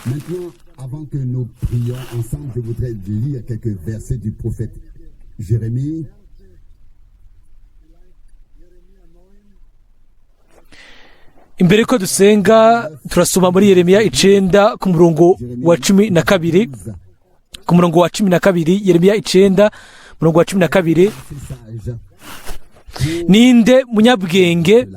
Maintenant, avant que nous prions ensemble, je voudrais lire quelques versets du prophète Jérémie. Imbere ko dusenga turasoma muri Yeremiya 9 ku murongo wa 12, ku murongo wa 12, Yeremiya 9 murongo wa 12. C'est sage. Ninde munyabwenge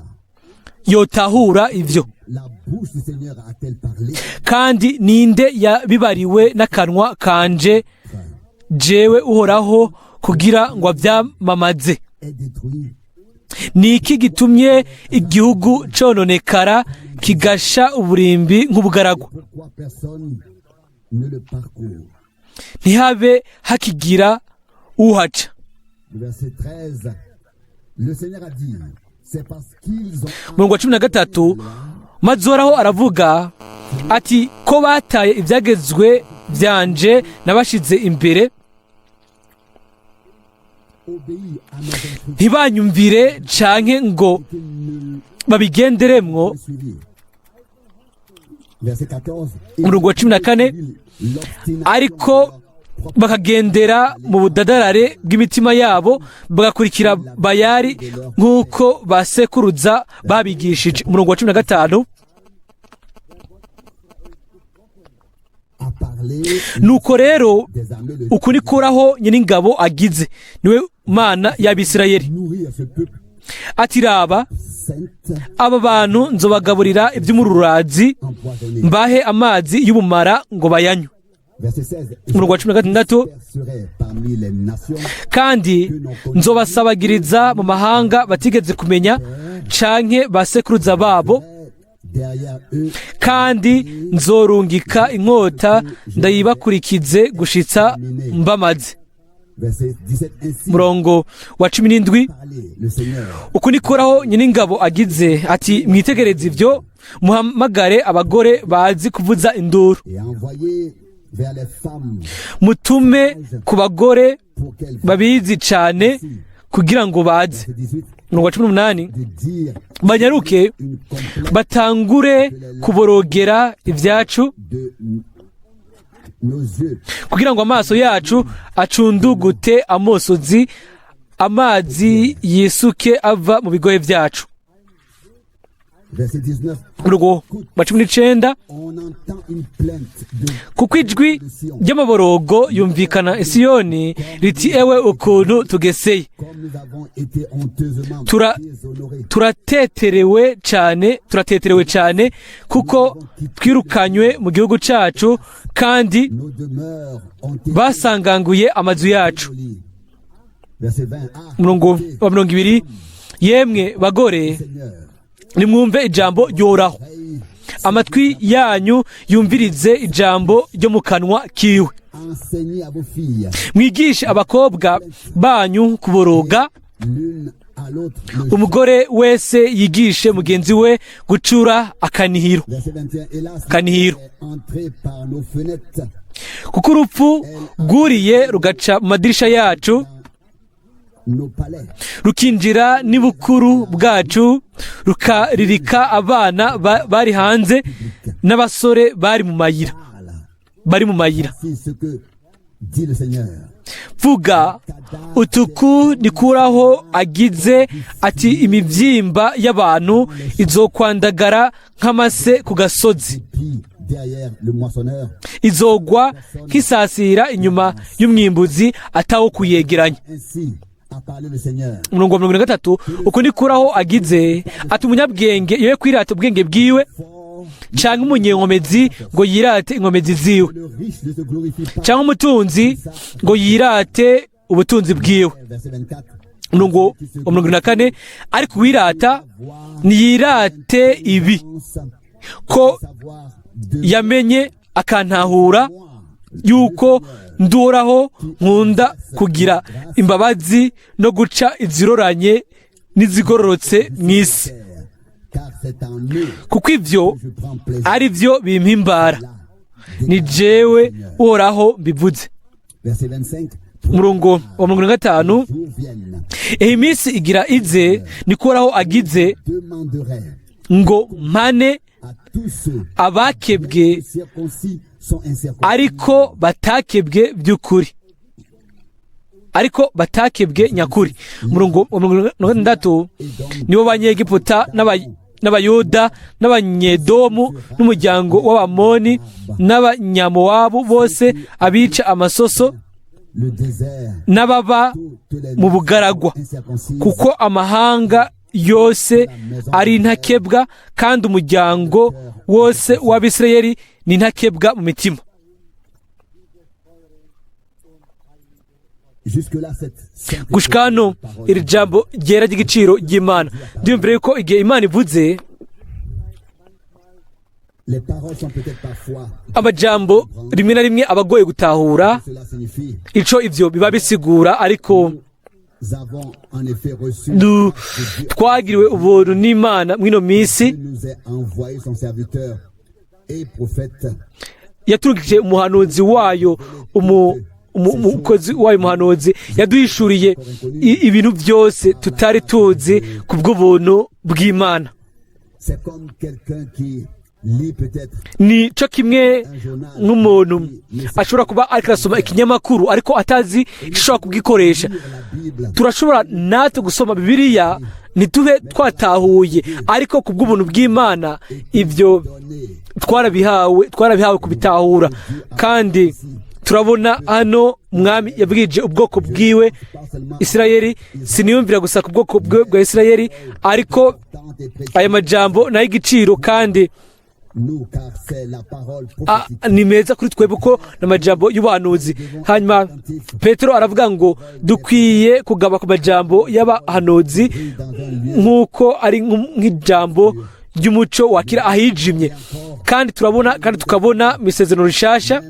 yotahura ivyo? La bouche du Seigneur a-t-elle parlé? Kandi ninde yabibariwe n'akanwa kanje jewe Uhoraho kugira ngo avyamamaze? Est détruit. Ni iki gitumye igihugu cononekara kigasha uburimbi nk'ubugaragwa? Pourquoi personne ne le parcourt? Ntihabe hakigira uhaca. Le verset 13, le Seigneur a dit, c'est parce qu'ils ont Murongo wa 13, maze Uhoraho aravuga ati: ko bataye ivyagezwe vyanje nabashize imbere, obéi à mes instructions ntibanyumvire canke ngo qu'ils ne babigenderemwo. le suivirent. Verset 14, Umurongo wa 14, l'obstination ariko de leur propre bakagendera mu budadarare bw'imitima yabo, bagakurikira Bayari nk'uko basekuruza babigishije. Umurongo wa 15, a parlé nuko rero des armées de uku nikuraho Nyiringabo agize, niwe Mana y'Abisirayeli, nourrir ce peuple ati: raba, sainte aba bantu nzobagaburira iby'umururazi, empoisonné. mbahe amazi y'ubumara ngo bayanywe. Verset 16, Umurongo wa 16, serait parmi les nations kandi nzobasabagiriza mu mahanga batigeze kumenya canke basekuruza babo, derrière eux kandi nzorungika inkota ndayibakurikize gushitsa mbamaze. Verset 17, ainsi Murongo wa 17, parler le Seigneur. uku nikoraho Nyiringabo agize ati: mwitegereze ivyo, muhamagare abagore bazi kuvuza induru, Et envoyer vers les femmes mutume ku bagore pour qu'elles babizi cane kugira ngo baze. Verset 18, Umurongo wa 18, de dire banyaruke une complainte batangure kuborogera ibyacu, de nos yeux kugira ngo amaso yacu acundugute amosozi, amazi yisuke ava mu bigohe byacu. Verset 19, Umurongo wa 19, on entend une plainte de kuko ijwi ry'amaborogo yumvikana i Siyoni riti: ewe ukuntu tugeseye! Comme nous avons été honteusement déshonorés. Turateterewe cyane, turateterewe cyane, kuko twirukanywe mu gihugu cyacu kandi Nos demeures ont été basanganguye amazu yacu. démolies. Verset 20, ah, Umurongo écoutez, wa 20, yemwe bagore, Seigneur, nimwumve ijambo ryoraho, veille, amatwi yanyu yumvirize ijambo ryo mu kanwa kiwe. Enseignez à vos filles Mwigishe abakobwa banyu kuboroga, l'une à l'autre le umugore wese yigishe mugenzi we gucura akanihiro. Verset 21, hélas, Kanihiro. est entrée par nos fenêtres, Kuko urupfu rwuriye rugaca mu madirisha yacu, nos palais, rukinjira n'ibukuru bwacu, rukaririka abana bari hanze n'abasore bari mu mayira, Parle. bari mu mayira. C'est ce que dit le Seigneur. Vuga utuku nikuraho agize ati: imibyimba y'abantu izokwandagara nk'amase ku gasozi, Puis derrière le moissonneur, izogwa nk'isasira inyuma y'umwimbuzi atawo kuyegeranya. Ainsi a parlé le Seigneur. Umurongo wa 73, uku nikuraho agize ati: umunyabwenge yoye kwirata ubwenge bwiwe, Fort, canke umunyenkomezi ngo yirate inkomezi ziwe, le riche ne se glorifie pas. canke umutunzi ngo yirate ubutunzi bwiwe. Verset 24. Umurongo wa 44, ariko uwirata niyirate ibi: ko Savoir de yamenye akantahura, moi, yuko ndoraho nkunda kugira imbabazi no guca iziroranye n'izigororotse mu isi, terre, car c'est en eux kuko ivyo que je prends plaisir. ari byo bimpimbara, Là, ni jewe Uhoraho mbivuze. Verset 25. Umurongo wa 45, Jours viennent, iyi minsi igira ize, nikoraho agize, demanderai ngo mpane à Abakebwe ariko batakebwe by'ukuri, ariko batakebwe nyakuri. Umurongo wa 60: nibo Banyegiputa n'Abayuda n'Abanyedomu n'umuryango w'Abamoni n'Abanyamowabu bose, abica amasoso n'ababa mu bugaragwa, kuko amahanga yose ari intakebwa, kandi umuryango wose w'Abisirayeli ni intakebwa mu mitima. Gushika hano iri jambo ryera ry'igiciro ry'Imana. Ndiyumvira yuko igihe Imana ivuze, amajambo rimwe na rimwe aba agoye gutahura ico ivyo biba bisigura, ariko twagiriwe ubuntu n'Imana mw'ino minsi. Yaturukije umuhanuzi wayo, umukozi wayo umuhanuzi, yaduhishuriye ibintu byose tutari tuzi ku bw'ubuntu bw'Imana. Ni cyo kimwe nk'umuntu ashobora kuba ariko arasoma ikinyamakuru ariko atazi icyo ashobora kubwikoresha. Turashobora natwe gusoma Bibiliya ntitube twatahuye, ariko ku bw'ubuntu bw'Imana ibyo twarabihawe kubitahura. Kandi turabona hano Mwami yabwije ubwoko bwiwe Isirayeli. Siniyumvira gusa ku bwoko bwe bwa Isirayeli, ariko aya majambo ni ay'igiciro kandi ni meza kuri twebwe, kuko ni amajambo y'ubuhanuzi. Hanyuma Petero aravuga ngo dukwiye kugaba ku majambo y'abahanuzi nk'uko ari nk'ijambo ry'umuco wakira ahijimye. Kandi turabona, kandi tukabona mu isezerano rishasha,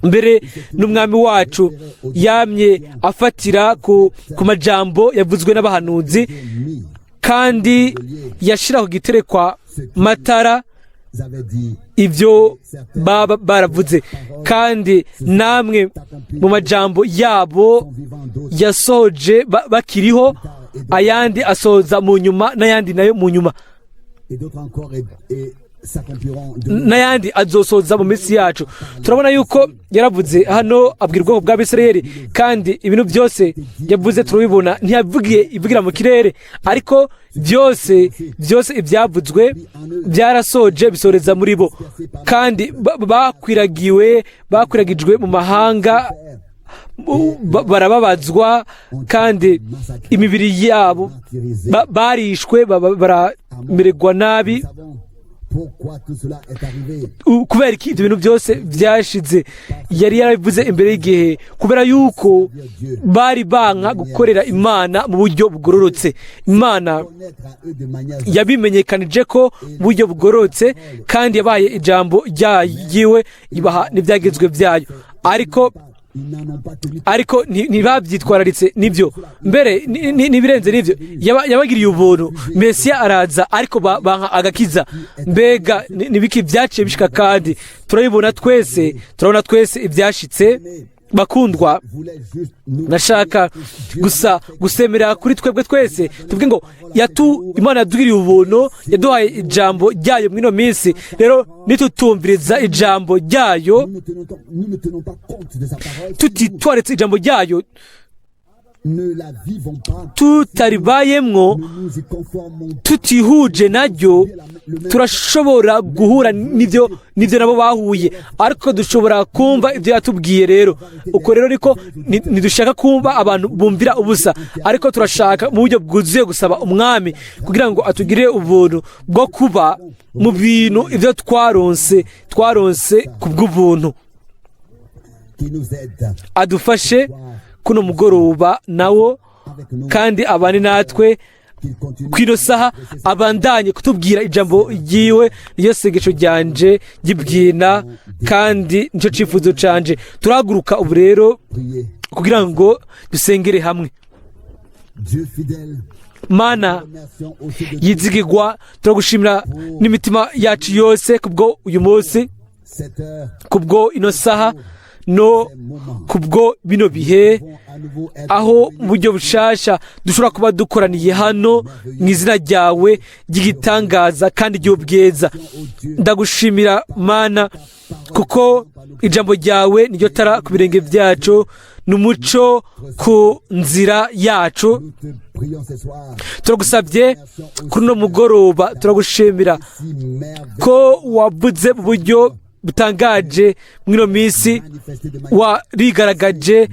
mbere n'Umwami wacu yamye afatira ku majambo yavuzwe n'abahanuzi, kandi yashira ku giterekwa matara ibyo baba baravuze. Kandi namwe mu majambo yabo yasoje bakiriho, ayandi asoza mu nyuma, n'ayandi nayo mu nyuma, n'ayandi azosoza mu minsi yacu. Turabona yuko yaravuze hano abwira ubwoko bw'Abisirayeli, kandi ibintu byose yavuze turabibona. Ntiyavugiye ivugira mu kirere, ariko byose byose ibyavuzwe byarasoje, bisoreza muri bo, kandi bakwiragijwe mu mahanga, barababazwa, kandi imibiri yabo barishwe, baramererwa nabi. Kubera iki ibyo bintu byose byashize? Yari yarabivuze imbere y'igihe, kubera yuko bari banka gukorera Imana mu buryo bugororotse. Imana yabimenyekanije ko mu buryo bugororotse, kandi yabaye ijambo ryayiwe, ibaha n'ibyagezwe byayo, ariko ntibabyitwararitse. Nibyo mbere n'ibirenze nibyo, yabagiriye ubuntu, Mesiya araza, ariko banka agakiza. Mbega nibiki byaciye bishika? Kandi turabibona twese, turabona twese ibyashitse. Bakundwa, nashaka gusa gusemera kuri twebwe twese tuvuge ngo Imana yatugiriye ubuntu, yaduhaye ijambo ryayo mw'ino minsi. Rero nitutumviriza ijambo ryayo, tutitwaretse ijambo ryayo, tutaribayemwo, tutihuje naryo, turashobora guhura n'ibyo nabo bahuye, ariko dushobora kumva ibyo yatubwiye. Rero uko rero niko ntidushaka kumva abantu bumvira ubusa, ariko turashaka mu buryo bwuzuye gusaba Umwami kugira ngo atugirire ubuntu bwo kuba mu bintu ibyo twaronse ku bw'ubuntu. Adufashe kuno mugoroba nawo, kandi abane natwe kwino saha, abandanye kutubwira ijambo ryiwe. Niyo sengesho ryanje ryibwina, kandi nicyo cifuzo canje. Turahaguruka ubu rero kugira ngo dusengere hamwe. Mana yizigirwa, turagushimira n'imitima yacu yose kubwo uyu munsi, kubwo ino saha No moments kubwo bino bihe vont à nouveau être aho mu buryo bushasha dushobora kuba dukoraniye hano mu izina ryawe ry'igitangaza kandi ry'ubwiza. Ndagushimira Mana, kuko ijambo ryawe niryo tara ku birenge byacu, ni umuco ku nzira yacu. Nous te prions ce soir. Turagusabye kuri uno mugoroba, turagushimira Si merveilleux ko wavuze mu buryo butangaje muri ino minsi, manifesté de manière warigaragaje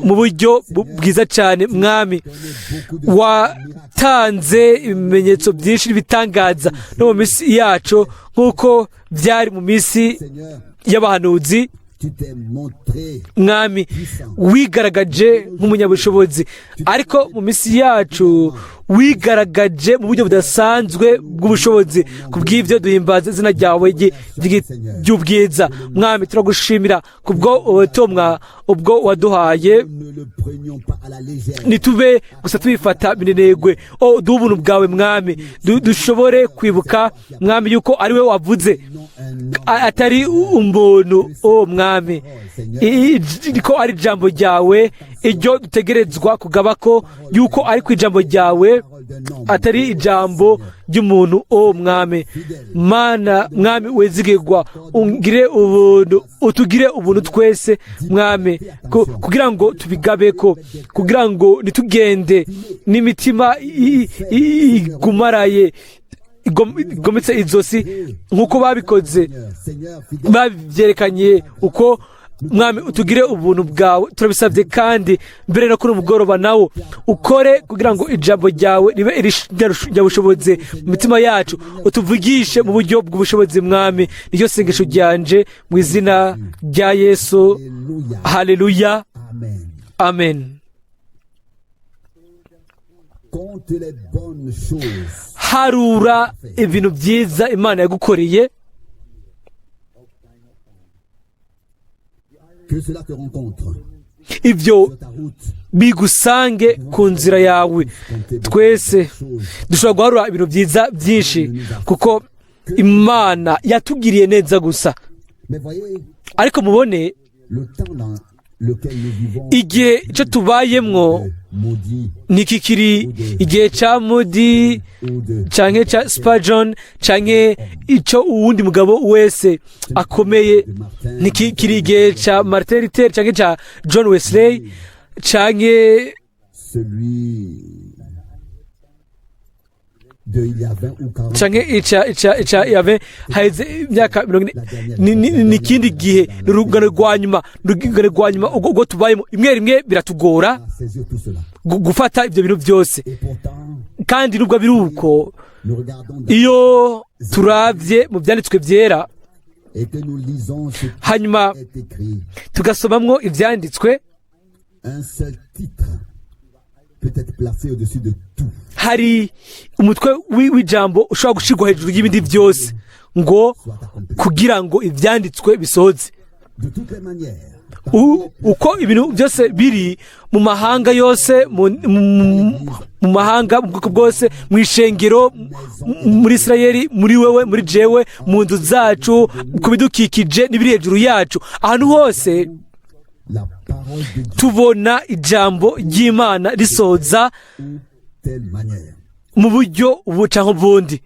mu buryo bwiza cyane, Mwami. beaucoup de Watanze ibimenyetso byinshi n'ibitangaza no mu minsi yacu, nk'uko byari mu minsi Seigneur, y'abahanuzi. tu t'es montré Mwami, wigaragaje nk'umunyabushobozi, ariko mu minsi yacu wigaragaje mu buryo budasanzwe bw'ubushobozi. Ku bw'ibyo duhimbaza izina ryawe ry'ubwiza. Mwami, turagushimira kubwo ubutumwa ubwo waduhaye. Nous ne le prenions pas à la légère. Ntitube gusa tubifata minenegwe. O, duhe ubuntu bwawe, Mwami, dushobore kwibuka, Mwami, yuko ari we wavuze, Non un homme. atari umuntu. O Mwami, ko ari ijambo ryawe iryo dutegerezwa kugaba ko yuko ari ku ijambo ryawe, Parole d'un homme. atari ijambo ry'umuntu. O Mwami Mana, Mwami wezigirwa, ungire ubuntu, utugire ubuntu twese, Mwami, kugira ngo tubigabeko, kugira ngo ntitugende n'imitima igumaraye, igometse izosi nk'uko babikoze, Seigneur, Seigneur fidèle, babyerekanye uko. Mwami, utugire ubuntu bwawe, turabisabye. Kandi mbere no kuri umugoroba nawo ukore kugira ngo ijambo ryawe ribe irishanyabushobozi mu mitima yacu, utuvugishe mu buryo bw'ubushobozi. Mwami, niryo sengesho ryanje mu izina rya Yesu. Alléluia. Haleluya. Amen. Amen. Compte les bonnes choses. Harura ibintu byiza Imana yagukoreye. Que cela te rencontre Ibyo sur ta route. bigusange ku nzira yawe. Twese dushobora guharura ibintu byiza byinshi, kuko Imana yatugiriye neza gusa. Mais voyez, Ariko mubone, le temps dans lequel nous vivons, igihe icyo tubayemwo maudit ntikikiri igihe cya Moody ou de canke cya Spurgeon canke icyo uwundi mugabo wese akomeye, ntikikiri igihe cya Martin Luther canke cya John Wesley canke celui de il y a 20 ou 40 canke ica yave haheze imyaka 40. Ni ikindi gihe, ni urungano rwa nyuma, ni urungano rwa nyuma ubwo tubayemo. Rimwe rimwe biratugora à saisir tout cela. gufata ibyo bintu byose. Et pourtant, Kandi nubwo biri uko, nous regardons dans- iyo turavye mu byanditswe byera, et que nous lisons ce qui hanyuma est écrit, tugasomamwo ivyanditswe, un seul titre peut être placé au-dessus de tout. hari umutwe w'ijambo ushobora gushirwa hejuru y'ibindi byose ngo Soit accompli. kugira ngo ivyanditswe bisohoze. De toutes les manières, Uko ibintu byose biri mu mahanga yose, mu mahanga, mu bwoko bwose, mu ishengero, muri Isirayeli, muri wewe, muri jewe, mu nzu zacu, ku bidukikije n'ibiri hejuru yacu, ahantu hose la parole de Dieu tubona ijambo ry'Imana risoza ou telle manière. mu buryo ubu canke ubundi.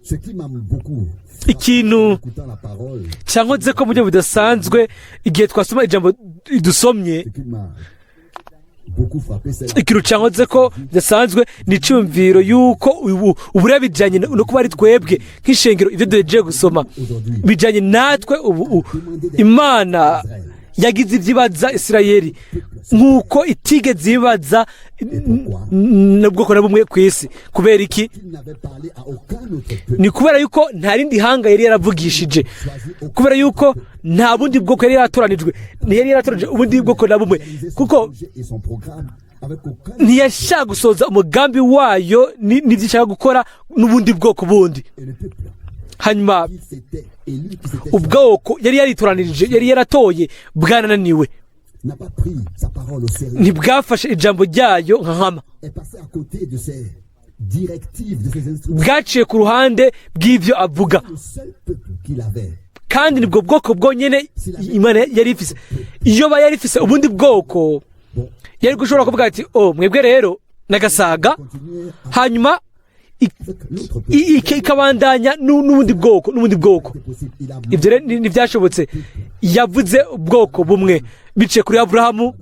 Ce qui m'a beaucoup Ikintu en écoutant la parole, cyankoze ko mu buryo budasanzwe igihe twasoma ijambo dusomye, ce qui m'a beaucoup frappé, c'est ikintu cyankoze ko bidasanzwe ni icyumviro y'uko ubu uburiya bijyanye no kuba ari twebwe nk'ishengero, ibyo duhejeje gusoma bijyanye natwe ubu. Imana yagize ibyo ibaza Isirayeli nk'uko itigeze ibaza n'ubwoko na bumwe ku isi. Kubera iki? Qu'il n'avait parlé à aucun autre peuple. Ni kubera yuko nta rindi hanga yari yaravugishije, kubera yuko nta bundi bwoko yari yaratoranijwe, ntiyari yaratoranije ubundi bwoko na bumwe, Réaliser son kuko projet et son programme avec aucun ntiyashaka gusohoza umugambi wayo n'ibyo ishaka gukora n'ubundi bwoko bundi. Et le peuple Hanyuma qui s'était élu, qui s'était ubwoko yari yaritoranirije, yari yaratoye, bwanananiwe, n'a pas pris sa parole au sérieux, ntibwafashe ijambo ryayo nka nkama, est passé à côté de ses directives, de ses instructions. bwaciye ku ruhande bw'ibyo avuga. Le seul peuple qu'il avait Kandi nibwo bwoko bwonyene Imana yari ifise. Iyo ba yari ifise ubundi bwoko, Bon, yari gushobora kuvuga ati: "Oh, mwebwe rero nagasaga," continuer hanyuma avec l'autre peuple. ikabandanya n'ubundi bwoko, n'ubundi bwoko. C'est possible. Il a Ibyo rero ntibyashobotse. Yavuze ubwoko bumwe biciye kuri Aburahamu.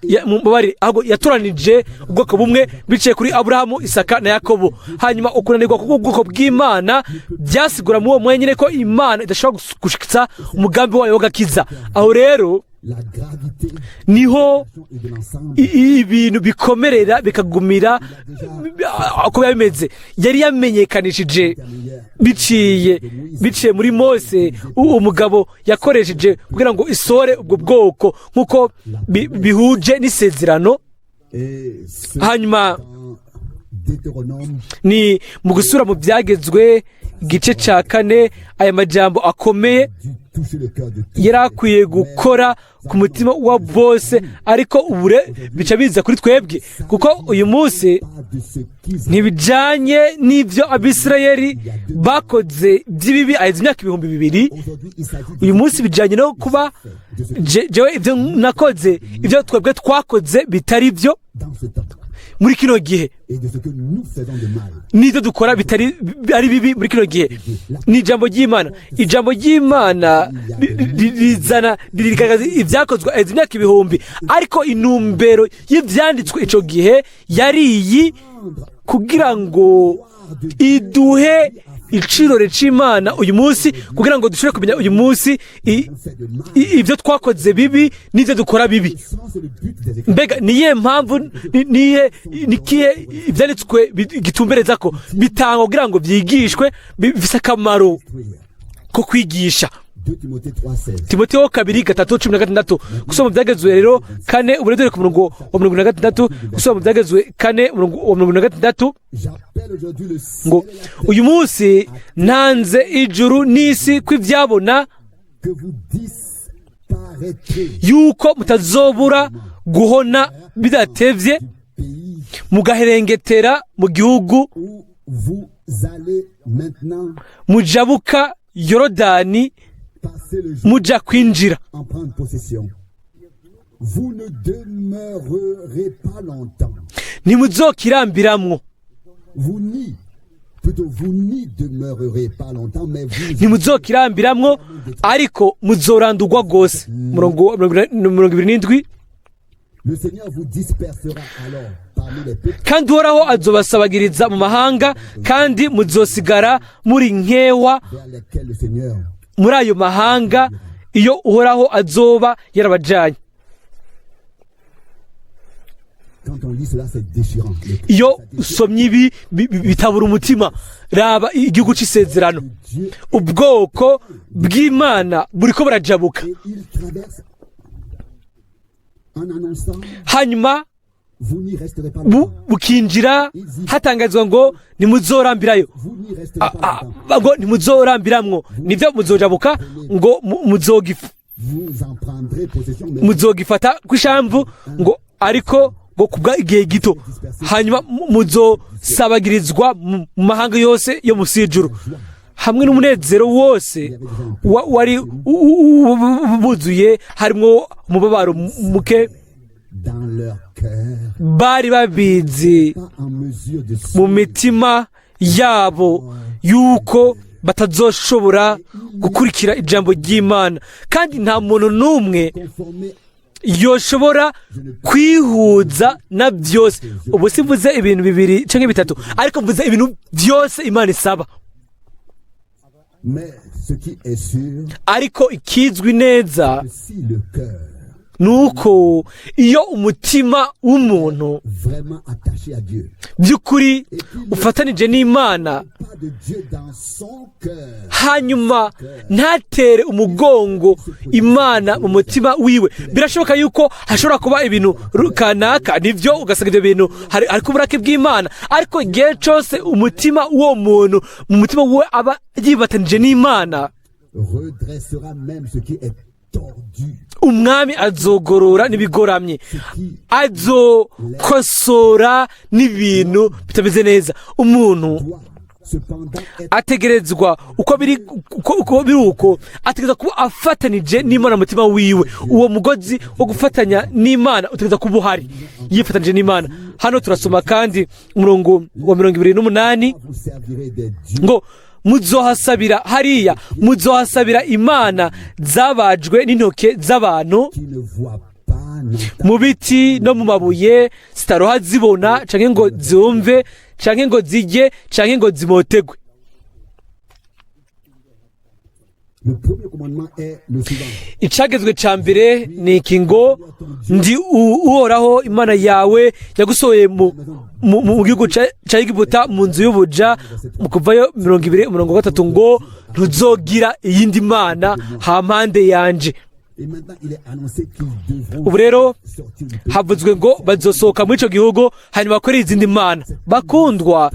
il a Mumbabarire, ahubwo yatoranije ubwoko bumwe biciye kuri Aburahamu, Isaka na Yakobo. Hanyuma ukunanirwa k'ubwo bwoko bw'Imana byasigura muri uwo mwanya nyine ko Imana idashobora gushikitsa umugambi wayo w'agakiza. Aho rero la gravité niho et de l'ensemble. ibintu bikomerera, bikagumira uko biba bimeze. Yari yamenyekanishije biciye muri Mose, umugabo yakoresheje kugira ngo isore ubwo bwoko nk'uko bihuje n'isezerano. Et ce, Hanyuma dans Deutéronome, ni mu gusura mu Byagezwe igice cya kane, aya majambo akomeye dû toucher le cœur de tous. yari akwiye gukora ku mutima wa bose, ariko ubure bica biza kuri twebwe, kuko uyu munsi Pas de ce qu'ils ntibijyanye n'ibyo Abisirayeli bakoze by'ibibi aheze imyaka 2000. Aujourd'hui, il s'agit de Uyu munsi bijyanye no kuba jewe ibyo nakoze, ibyo twebwe twakoze bitari byo dans ce temps muri kino gihe et de ce que nous faisons de mal. n'ibyo dukora bitari ari bibi muri kino gihe. Ni ijambo ry'Imana. Ijambo ry'Imana rizana, rigaragaza ibyakozwe aheze imyaka ibihumbi, ariko intumbero y'ibyanditswe icyo gihe yari iyi: kugira ngo iduhe icirore c'Imana uyu munsi, kugira ngo dushobore kumenya uyu munsi On fait de mal. ibyo twakoze bibi n'ibyo dukora bibi. Le sens et le but des Écritures. Mbega niyihe mpamvu, niye nikihe ibyanditswe gitumbereza ko bitangwa kugira ngo byigishwe? Bifise akamaro ko kwigisha. 2 Timothée 3, 16. Timoteyo kabiri gatatu 16. Gusoma mu Byagezwe rero kane, uburedore ku murongo wa 46. Gusoma mu Byagezwe kane, umurongo wa 46. J'appelle aujourd'hui le ciel Ngo et la terre uyu munsi ntanze ijuru n'isi ko ibyabona que vous disparaîtrez yuko mutazobura guhona bidatevye, du pays mugaherengetera mu gihugu où vous allez maintenant mujabuka Yorodani passer le jour muja kwinjira. en prendre possession. Vous ne demeurerez pas longtemps. Ntimuzokirambiramwo. Vous n'y, plutôt vous n'y demeurerez pas longtemps, mais vous Ntimuzokirambiramwo, ariko muzorandurwa rwose. Murongo wa 27. Le Seigneur vous dispersera alors parmi les peuples Kandi Uhoraho azobasabagiriza mu mahanga, kandi muzosigara muri nkewa vers lesquels le Seigneur muri ayo mahanga iyo Uhoraho azoba yarabajanye. Quand on lit cela, c'est déchirant. Iyo usomye ibi bitabura umutima. Raba igihugu c'isezerano, Dieu ubwoko bw'Imana buriko burajabuka. Et il traverse en annonçant: Hanyuma vous n'y resterez pas longtemps. Bukinjira hatangazwa ngo ntimuzorambirayo. Vous n'y resterez pas longtemps. Ngo ntimuzorambiramwo, nibyo, muzojabuka ngo Vous en prendrez possession, mais muzogifata kw'ishamvu, ngo ariko ngo kubwa igihe gito, hanyuma muzosabagirizwa mu mahanga yose yo musi y'ijuru, hamwe n'umunezero wose wari buzuye, harimwo umubabaro muke. Dans leur cœur, Bari babizi pas en mesure de mu mitima yabo yuko batazoshobora gukurikira ijambo ry'Imana, kandi nta muntu n'umwe conformer yoshobora kwihuza na byose. Ubu simvuze ibintu bibiri cyangwa bitatu, ariko mvuze ibintu byose Imana isaba. Mais ce qui est sûr, Ariko ikizwi neza que si le cœur ni uko iyo umutima w'umuntu vraiment attaché à Dieu, by'ukuri ufatanije n'Imana, pas de Dieu dans son cœur, hanyuma ntatere umugongo Imana mu mutima wiwe, birashoboka yuko hashobora kuba ibintu kanaka, nibyo, ugasanga ibyo bintu hari uburake bw'Imana, ariko igihe cyose umutima w'uwo muntu mu mutima we aba yibatanije n'Imana, redressera même ce qui est tordu, Umwami azogorora n'ibigoramye, ce qui azokosora n'ibintu bitameze neza. Umuntu doit cependant être Ategerezwa uko biri uko ategerezwa kuba afatanije n'Imana mu mutima wiwe. Uwo mugozi wo gufatanya n'Imana utegerezwa kuba uhari, yifatanije n'Imana. Hano turasoma kandi umurongo wa 28, vous servirez des dieux ngo muzohasabira hariya, muzohasabira imana zabajwe n'intoke z'abantu, qui ne voient pas, n'entendent mu biti no mu mabuye, zitaroha zibona canke ngo zumve canke ngo zirye canke ngo zimotegwe. Le premier commandement est le suivant. Icagezwe ca mbere ni iki ngo: "Ndi Uhoraho Imana yawe yagusohoye mu gihugu ca Egiputa, mu nzu y'ubuja", mu Kuvayo 20 umurongo wa 3, ngo: "Ntuzogira iyindi mana hampande yanje." Et maintenant, il est annoncé qu'ils devront Ubu rero sortir du pays. havuzwe ngo bazosohoka muri ico gihugu, hanyuma bakore izindi mana. Bakundwa,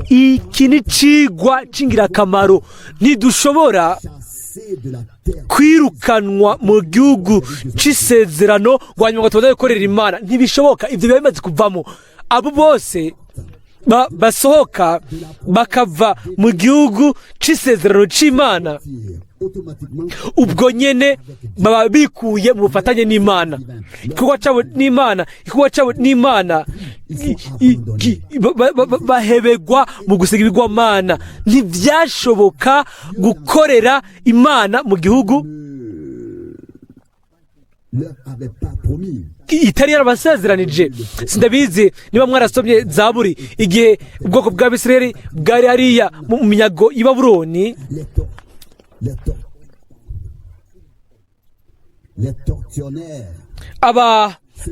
iki ni cigwa c'ingirakamaro. Ntidushobora Chassés de la terre. kwirukanwa mu gihugu c'isezerano ngo hanyuma ngo tubanze gukorera Imana. Ntibishoboka. Ibyo biba bimaze kuvamo. Abo bose basohoka bakava mu gihugu c'isezerano c'Imana, Automatiquement, ubwo nyene baba bikuye mu bufatanye n'Imana. Igikorwa cabo n'Imana bahebegwa mu gusiga ibigwamana. Ntivyashoboka gukorera Imana mu gihugu leur avait pas promis. itari yarabasezeranije. Sindabizi niba mwarasomye Zaburi, igihe ubwoko bw'Abisirayeli bwari hariya mu minyago y'i Babuloni. Les tortionnaires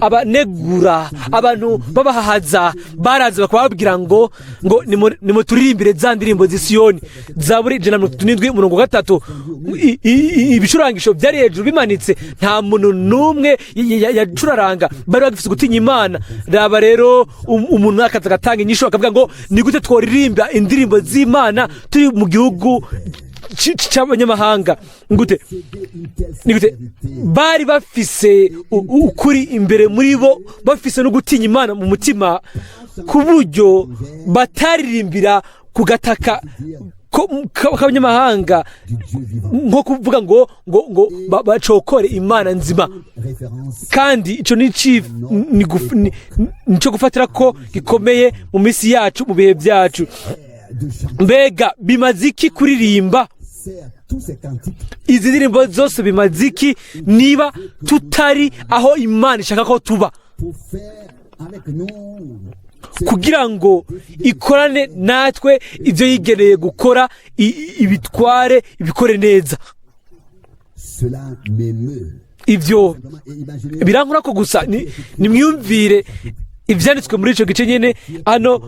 Abanegura, abantu babahahaza, baraza bakababwira ngo nimuturirimbire za ndirimbo z'Isiyoni. Zaburi 137 umurongo wa 3. Ibicurangisho byari hejuru bimanitse, nta muntu n'umwe yacuraranga. Bari bagifite gutinya Imana. Raba rero umuntu akaza agatanga inyishu, akavuga ngo: "Ni gute tworirimba indirimbo z'Imana turi mu gihugu c'abanyamahanga? Ngute?" Céder une telle Ni gute? sincérité Bari bafise ukuri imbere muri bo, bafise no gutinya Imana mu mutima, ku buryo bataririmbira ku gataka k'abanyamahanga, du Dieu vivant. nko kuvuga ngo bacokore Imana nzima. Référence Kandi ico ni nico gufatira ko gikomeye mu minsi yacu, mu bihe byacu. De chanter, Mbega bimaze iki kuririmba sert tous ces cantiques izi ndirimbo zose? Bimaze iki niba tutari aho Imana ishaka ko tuba, pour faire avec nous kugira ngo ikorane natwe ibyo yigeneye gukora, ibitware, ibikore neza? Cela m'émeut. Ibyo Simplement, et imaginez birankura ko gusa nimwiyumvire ibyanditswe muri icyo gice nyine hano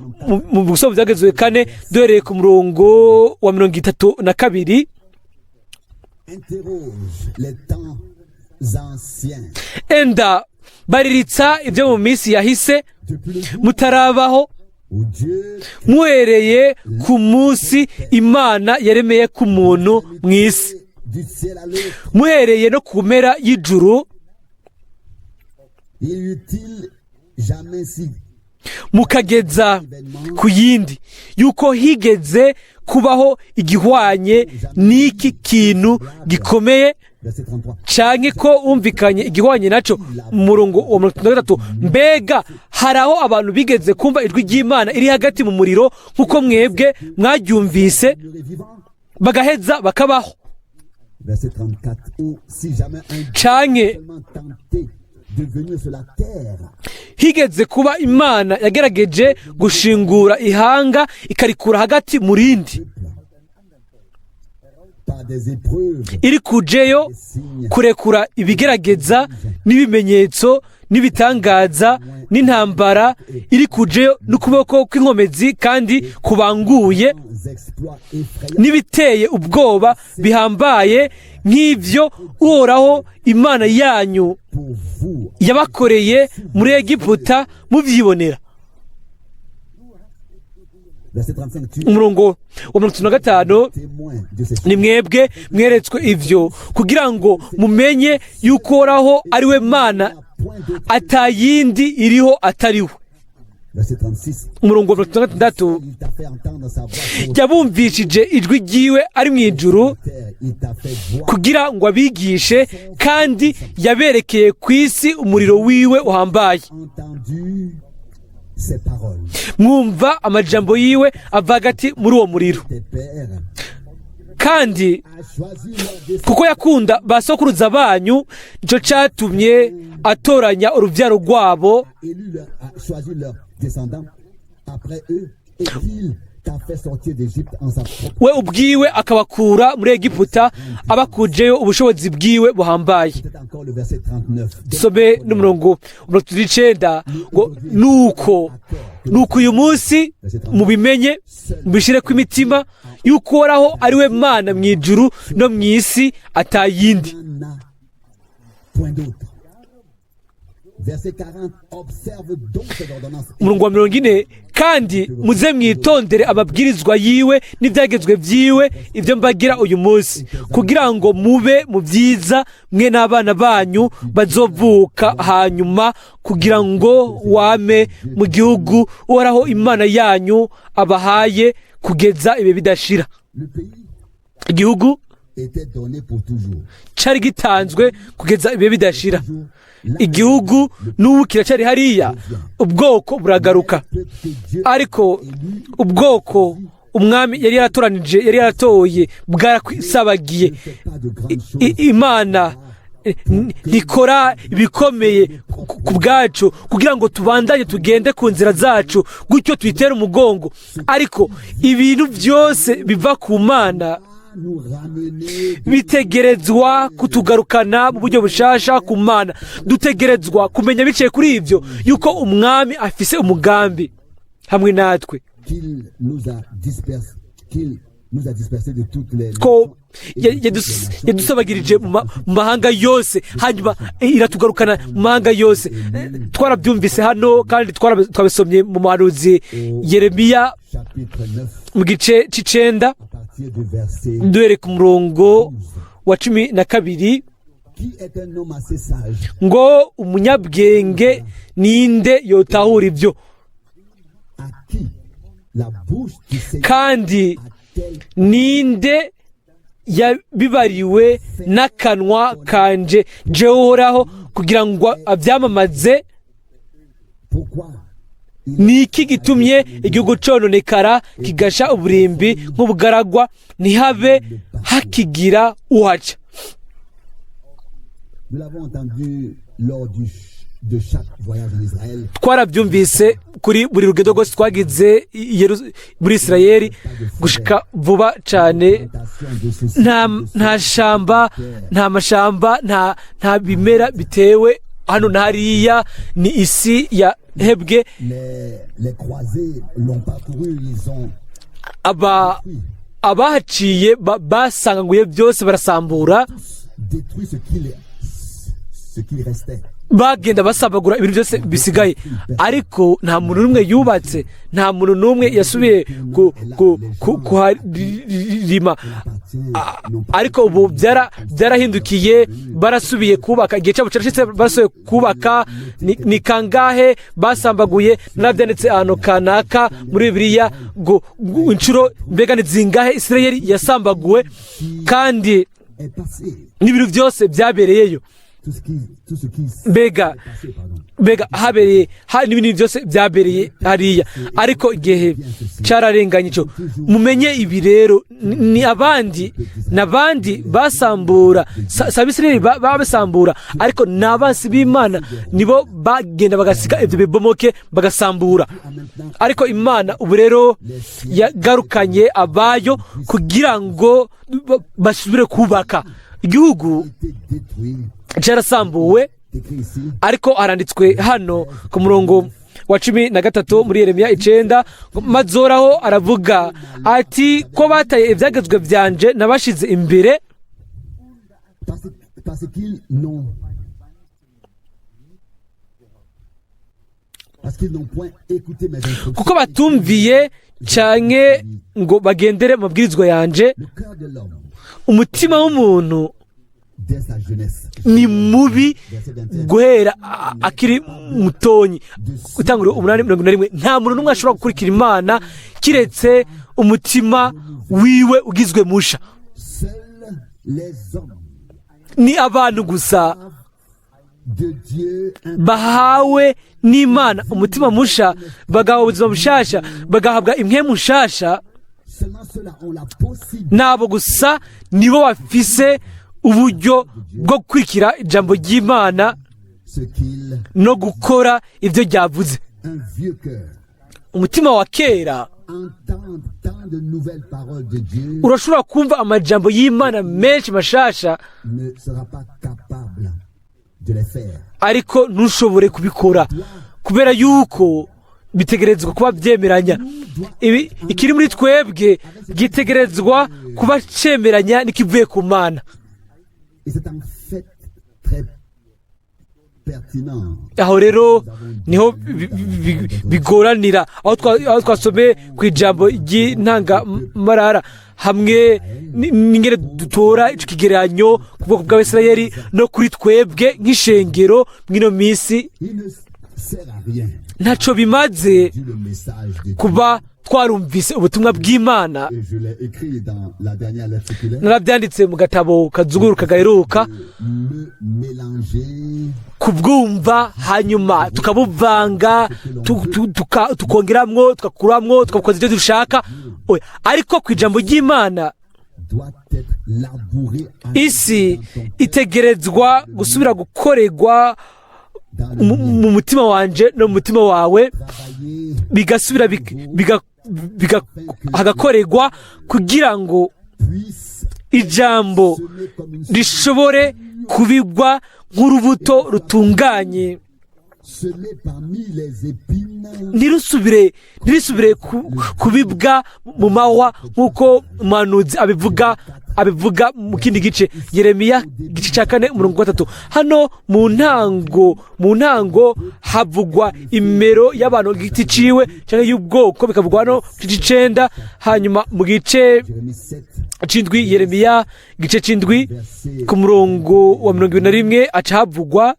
mu gusoma Ibyagezwe 4, duhereye ku murongo wa 32. Interroge les temps anciens. Enda bariritsa ibyo mu minsi yahise, Depuis le jour mutarabaho, où Dieu muhereye ku munsi Imana yaremeye ku muntu mu isi, du ciel à l'autre, muhereye no ku mpera y'ijuru, y eut-il jamais si mukageza ku yindi, yuko higeze kubaho igihwanye n'iki kintu gikomeye, Verset 33. canke ko wumvikanye igihwanye naco? Mu murongo wa 33: mbega hari aho abantu bigeze kumva ijwi ry'Imana iri hagati mu muriro, nk'uko mwebwe mwaryumvise, Demeurez vivant. bagaheza bakabaho? Verset 34. Ou si jamais un Dieu Canke seulement tenté de venir sur la terre higeze kuba imana yagerageje gushingura ihanga ikarikura hagati mu rindi, par des épreuves, iri kujeyo des signes, kurekura ibigerageza n'ibimenyetso n'ibitangaza n'intambara, iri kujeyo n'ukuboko kw'inkomezi kandi kubanguye, des exploits effrayants n'ibiteye ubwoba bihambaye, nk'ibyo Uhoraho Imana yanyu pour vous? yabakoreye muri Egiputa mubyibonera? Verset 35. Tu es Umurongo wa 35: témoin de ces ni mwebwe mweretswe ivyo, kugira ngo mumenye yuko Uhoraho ari we Mana, point d'autre. atayindi iriho atari we. Verset 36. Umurongo wa 66. Il t'a fait entendre sa voix sur Yabumvishije ijwi ryiwe ari mu ijuru la terre. Il t'a fait voir kugira ngo abigishe, kandi yaberekeye ku isi umuriro wiwe uhambaye. Entendu ses paroles. Mwumva amajambo yiwe ava hagati muri uwo muriro. Tes pères Kandi a choisi leur descendance kuko yakunda ba sokuruza banyu, nicyo cyatumye atoranya urubyaro rwabo, élu leur, a choisi leurs descendants après eux et qu'il t'a fait sortir d'Égypte en sa propre we ubwiwe akabakura muri Egiputa abakujeyo ubushobozi bwiwe buhambaye. C'est encore le verset 39. Some n'umurongo 39 ngo nuko uyu munsi mubimenye, mubishire ku imitima yuko Uhoraho ari we Mana mu ijuru no mu isi, atayindi. Il n'y en a point d'autre. Verset 40. Observe donc cette ordonnance. Umurongo wa 40: kandi muze mwitondere amabwirizwa yiwe n'ibyagezwe byiwe, ibyo mbagira uyu munsi, kugira ngo mube mu byiza, mwe n'abana banyu bazovuka hanyuma, kugira ngo wame mu gihugu Uhoraho Imana yanyu abahaye kugeza ibihe bidashira. Le pays Igihugu était donné pour toujours. cari gitanzwe kugeza ibihe bidashira. Toujours. Là, Igihugu n'ubu kiracyari hariya, ubwoko buragaruka. le peuple que Dieu Ariko ubwoko umwami yari yaratoranije, yari yaratoye, bwarakwisabagiye. ne fait pas de grandes choses. Imana ntikora ibikomeye ku bwacu kugira ngo tubandanye tugende ku nzira zacu gutyo tuyitere umugongo, ariko ibintu byose biva ku Mana Nous ramener bitegerezwa kutugarukana mu buryo bushasha ku Mana. Dutegerezwa kumenya biciye kuri ibyo yuko umwami afise umugambi hamwe natwe, qu'il nous a dispersés, qu'il nous a dispersés de toutes les ko nations et de toutes les nations. yadusabagirije mu mahanga yose, hanyuma iratugarukana mu mahanga yose. Twarabyumvise hano kandi twabisomye mu muhanuzi Yeremiya Chapitre 9, mu gice c'icenda, à partir du verset duhereye ku murongo wa 12. Qui est un homme assez sage Ngo umunyabwenge ninde yotahura ibyo? À qui la bouche du Seigneur Kandi a-t-elle ninde yabibariwe n'akanwa kanje jewe Uhoraho kugira ngo abyamamaze? Pourquoi il Ni iki gitumye igihugu cononekara, kigasha uburimbi nk'ubugaragwa, ntihabe hakigira uhaca? Nous l'avons entendu lors de chaque voyage en Israël. Twarabyumvise kuri buri rugendo rwose twagize muri Isirayeli gushika vuba cyane. Plantation de ceci, Nta de cela. nta shamba, nta mashamba, nta bimera bitewe hano na hariya, ni isi yahebwe. Les croisés l'ont parcouru, ils ont Aba abahaciye basanguye byose, barasambura. Détruit ce qu'il restait. Bagenda basambagura ibintu byose bisigaye, ariko nta muntu n'umwe yubatse, nta muntu n'umwe yasubiye kuharima. Ariko ubu byarahindukiye, barasubiye kubaka, igihe cyabo cyarashyitse, barasubiye kubaka. Ni kangahe basambaguye? Narabyanditse ahantu kanaka muri Bibiliya ngo inshuro mbega ni zingahe Isirayeli yasambaguwe, kandi Est passé. n'ibintu byose byabereyeyo. Tout ce qui Mbega s'est passé, pardon. mbega habereye n'ibindi byose byabereye hariya, ariko igihe cyararenganye icyo. Mumenye ibi rero, ni abandi n'abandi basambura. Si Abisirayeli babasambura, ariko ni abansi b'Imana, nibo bagenda bagasiga ibyo bibomoke, bagasambura. Ariko Imana ubu rero yagarukanye abayo kugira ngo basubire kubaka igihugu Été détruit. cyarasambuwe. Écrit ici. Ariko haranditswe hano ku murongo wa 13 muri Yeremiya 9 ngo, maze Uhoraho aravuga ati ko bataye ibyagezwe byanje nabashize imbere, Parce qu'ils n'ont point écouté mes instructions. kuko batumviye canke ngo bagendere mu mabwirizwa yanje. Le cœur de l'homme Umutima w'umuntu dès sa jeunesse. Ni mubi Verset 21. guhera akiri mutonyi. Gutangura 8:41. Nta muntu n'umwe ashobora gukurikira Imana kiretse umutima wiwe ugizwe musha. Seuls les hommes Ni abantu gusa de Dieu un bahawe n'Imana umutima musha, bagahabwa ubuzima bushasha, bagahabwa impwemu nshasha. Seulement ceux-là ont la possibilité Nabo gusa nibo bafise uburyo bwo gukurikira ijambo ry'Imana ce qu'il no gukora ibyo ryavuze. Un vieux cœur Umutima wa kera entend tant de nouvelles paroles de Dieu urashobora kumva amajambo y'Imana menshi mashasha, ne sera pas capable de les faire. ariko ntushobore kubikora, kubera yuko bitegerezwa kuba byemeranya. Ibi ikiri muri twebwe gitegerezwa kuba cemeranya n'ikivuye ku Mana. Et c'est en fait très pertinent. Aho rero niho bigoranira, aho twasomeye ku ijambo ry'intangamarara hamwe n'ingene dutora ico kigereranyo ku bwoko bw'Abisirayeli no kuri twebwe nk'ishengero mw'ino minsi. Il ne sert à rien Ntaco bimaze du le message de Dieu. kuba twarumvise ubutumwa bw'Imana. Et je l'ai écrit dans la dernière lettre circulaire. Narabyanditse mu gatabo kazuguruka gaheruka. Le mélanger Kubwumva hanyuma tukabuvanga, tukongeramwo, tugakuramwo, tugakoza ibyo dushaka. Oya, ariko ku ijambo ry'Imana, doit être labouré en isi dans ton cœur, itegerezwa gusubira gukorerwa dans le mien. mu mutima wanje no mu mutima wawe, Travailler bigasubira hagakorerwa kugira ngo puisse ijambo semer comme une rishobore kubigwa nk'urubuto rutunganye, semer parmi les épines ntirisubire kubibwa mu mahwa, nk'uko umuhanuzi abivuga mu kindi gice, Yeremiya igice cya 4, umurongo wa 3. Hano mu ntango havugwa imero y'abantu igiti ciwe cyangwa y'ubwoko, bikavugwa hano mu gice 9. Hanyuma mu gice Jérémie 7 c'indwi, Yeremiya igice c'indwi, verset ku murongo wa 21, aca havugwa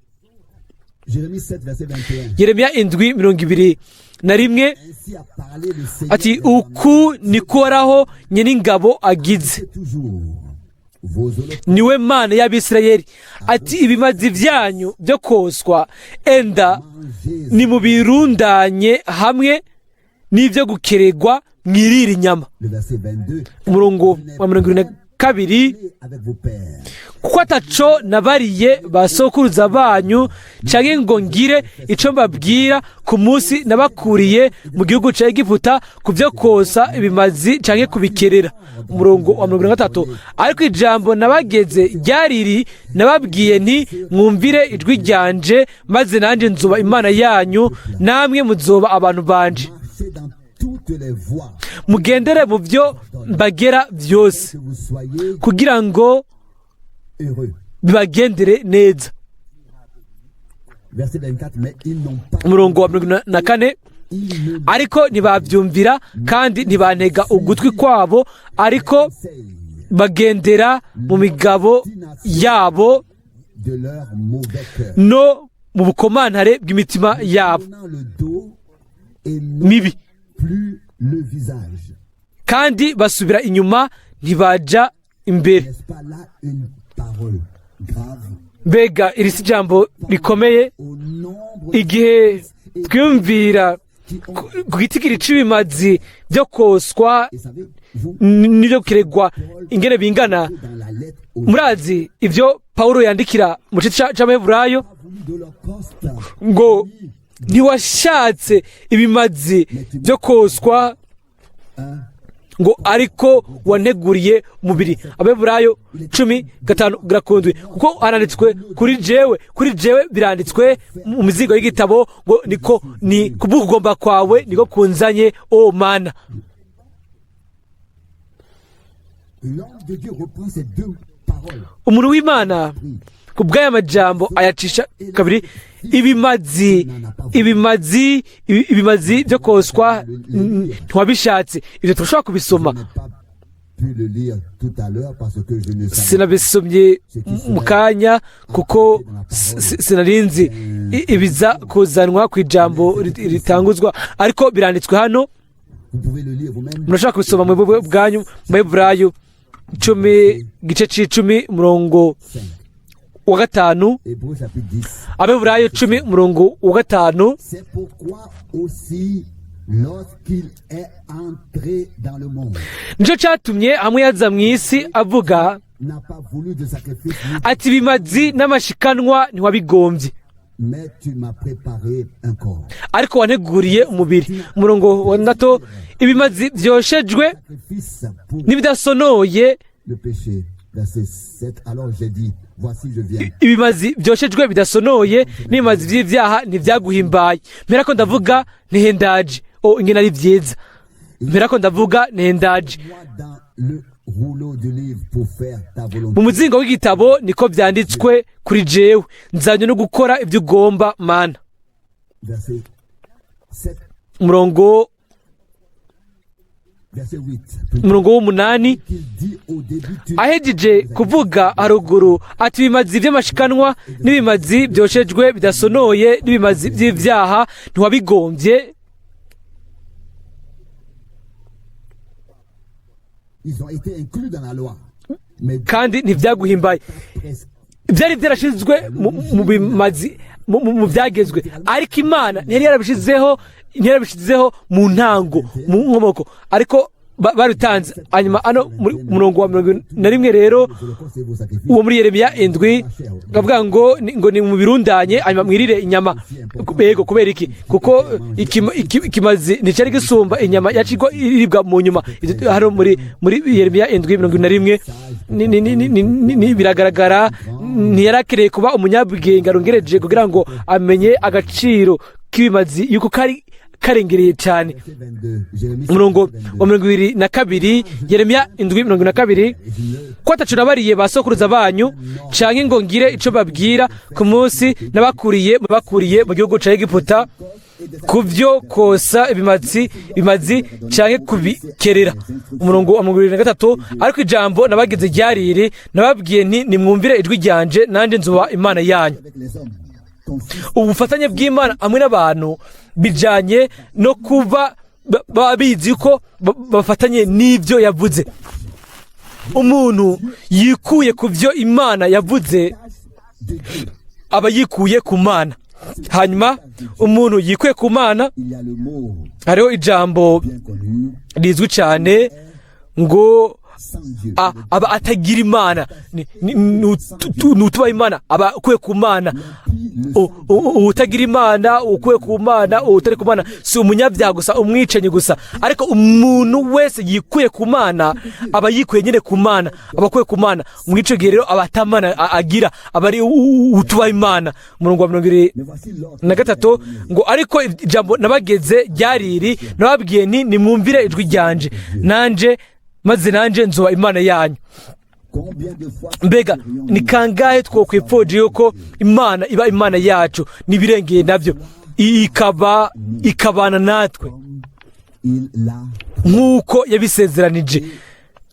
Jérémie 7 verset 21. Yeremiya 7, 21. Ainsi a parlé le Seigneur Ati: "Uku niko Uhoraho Nyen'ingabo agize, toujours vos holocaustes niwe Mana y'Abisirayeli, ati: Ibimazi byanyu byo koswa, enda mangez nimubirundanye hamwe n'ibyo gukeregwa, mwirire inyama." Le verset 22. Umurongo wa 22. Avec vos pères Kuko ataco nabariye ba sokuruza banyu, canke ngo ngire ico mbabwira ku munsi nabakuriye mu gihugu ca Egiputa, ku vyo kosa ibimazi canke kubikerera. Umurongo wa 33. Ariko ijambo nabageze ryariri: nababwiye nti: Mwumvire ijwi ryanje, maze nanje nzoba Imana yanyu, namwe muzoba abantu banje. Marchez dans toutes les voies Mugendere mu vyo mbagera vyose, que vous soyez kugira ngo heureux. bibagendere neza. Verset 24. Mais ils n'ont pas Umurongo wa 44. ils ne Ariko ntibabyumvira kandi ntibantega ugutwi kwabo, ariko conseillent bagendera mu migabo yabo de leur mauvais cœur no mu bukomantare bw'imitima yabo tournant le dos et non mibi, plus le visage. kandi basubira inyuma, ntibaja imbere. N'est-ce pas là une parole grave? Mbega iri si ijambo rikomeye? Au nombre Igihe twiyumvira qui ont ku gitigiri c'ibimazi byo koswa et savez-vous n'ibyo kuregwa ingene bingana, dans la lettre aux murazi ibyo Pawulo yandikira mu gice c'Abaheburayo, voulu d'holocauste ngo: Ntiwashatse ibimazi byo koswa, ngo ariko wanteguriye umubiri. Abaheburayo 10:5-7. Kuko haranditswe kuri jewe, biranditswe mu mizingo y'igitabo ngo: Niko ni kubw'ukugomba kwawe niko kunzanye, o Mana. L'homme de Dieu reprend ces deux paroles. Umuntu w'Imana ku bw'aya majambo ayacisha kabiri: ibimazi byo koswa, ntiwabishatse. Ibyo turashobora kubisoma. Je n'ai pas pu le lire tout à l'heure parce que je ne savais Sinabisomye mu kanya kuko sinarinzi ibiza kuzanwa ku ijambo ritanguzwa, ariko biranditswe hano. Vous pouvez le lire vous-même. Murashobora kubisoma mu bwanyu mu Heburayo 10, igice c'icumi, umurongo 5. wa 5. Hébreux chapitre 10. Abeburayo 10, umurongo wa 5. C'est pourquoi aussi, lorsqu'il est entré dans le monde, Nicyo cyatumye hamwe yaza mu isi avuga n'a pas voulu de sacrifice, ati: "Ibimazi n'amashikanwa ntiwabigombye, mais tu m'as préparé un corps. ariko wanteguriye umubiri." Umurongo wa 6: ibimazi byoshejwe Sacrifice pour n'ibidasonoye, le péché. Verset 7. Alors j'ai dit, voici je viens. Ibimazi byoshejwe bidasonoye n'ibimazi by'ibyaha ntibyaguhimbaye. Mpera ko ndavuga nti: "He ndaje." O, ingene ari byiza! Mpera ko ndavuga nti: "He ndaje." Moi dans le rouleau du livre pour faire ta volonté. Mu muzingo w'igitabo niko byanditswe kuri jewe, nzanywe no gukora ibyo ugomba, Mana. Verset 7. Umurongo Verset 8. Umurongo w'8. Qu'il dit au début, tu Ahejeje kuvuga haruguru ati: "Ibimazi by'amashikanwa n'ibimazi byoshejwe bidasonoye n'ibimazi by'ibyaha ntiwabigombye." Ils ont été inclus dans la loi. Mais Kandi ntibyaguhimbaye. presque Byari byarashyizwe mu bimazi, mu byagezwe, ariko Imana ntiyari yarabishyizeho mu ntango, mu nkomoko, ariko barutanze. Hanyuma hano muri murongo wa 41 rero, les holocaustes et vos sacrifices. uwo muri Yeremiya 7, bavuga ngo ni mu birundanye, hanyuma mwirire inyama. Bego, kubera iki? Kuko ikimazi nticyari gisumba inyama yacigwa iribwa mu nyuma. Hano muri Yeremiya 7:41 biragaragara. Ntiyarakereye kuba umunyabwenge arongereje kugira ngo amenye agaciro k'ibimazi yuko kari karengereye cyane. Verset 22. Jérémie Umurongo 22. wa 22, Yeremiya 7:22: "Ko ataco nabariye ba sokuruza banyu, canke ngo ngire ico babwira ku munsi nabakuriye bakuriye mu gihugu ca Egiputa, ku vyo kosa ibimazi canke kubikerera." Umurongo wa 23: "Ariko ijambo nabagize ryariri, nababwiye nti: Nimwumvire ijwi ryanje, nanje nzuba Imana yanyu." Avec les hommes. Consiste Ubufatanye bw'Imana hamwe n'abantu bijanye no kuba baba bizi ko bafatanye n'ibyo yavuze. Umuntu yikuye ku byo Imana yavuze de Dieu. aba yikuye ku Mana. Hanyuma umuntu yikuye ku Mana, Il y a le mot hariho ijambo bien connu, rizwi cyane ngo sans Dieu. Aba atagira Imana. Ni utubaha Imana, aba akuye ku Mana. Utagira Imana, ukuye ku Mana, utari ku Mana, si umunyabyaha gusa, umwicanyi gusa, ariko umuntu wese yikuye ku Mana aba yikuye nyine ku Mana, aba akuye ku Mana. Muri icyo gihe rero aba atamana agira, aba ari utubaha Imana. Umurongo wa mirongo ibiri Mais voici l'ordre. na gatatu ngo: "Ariko ijambo nabageze ryari iri, nababwiye nti: Nimwumvire ijwi ryanje, nanje maze nanje nzuba Imana yanyu." Combien de fois Mbega ni kangahe twokwipfuje yuko Imana iba Imana yacu n'ibirengeye nabyo, ikaba ikabana natwe il l'a. nk'uko yabisezeranije?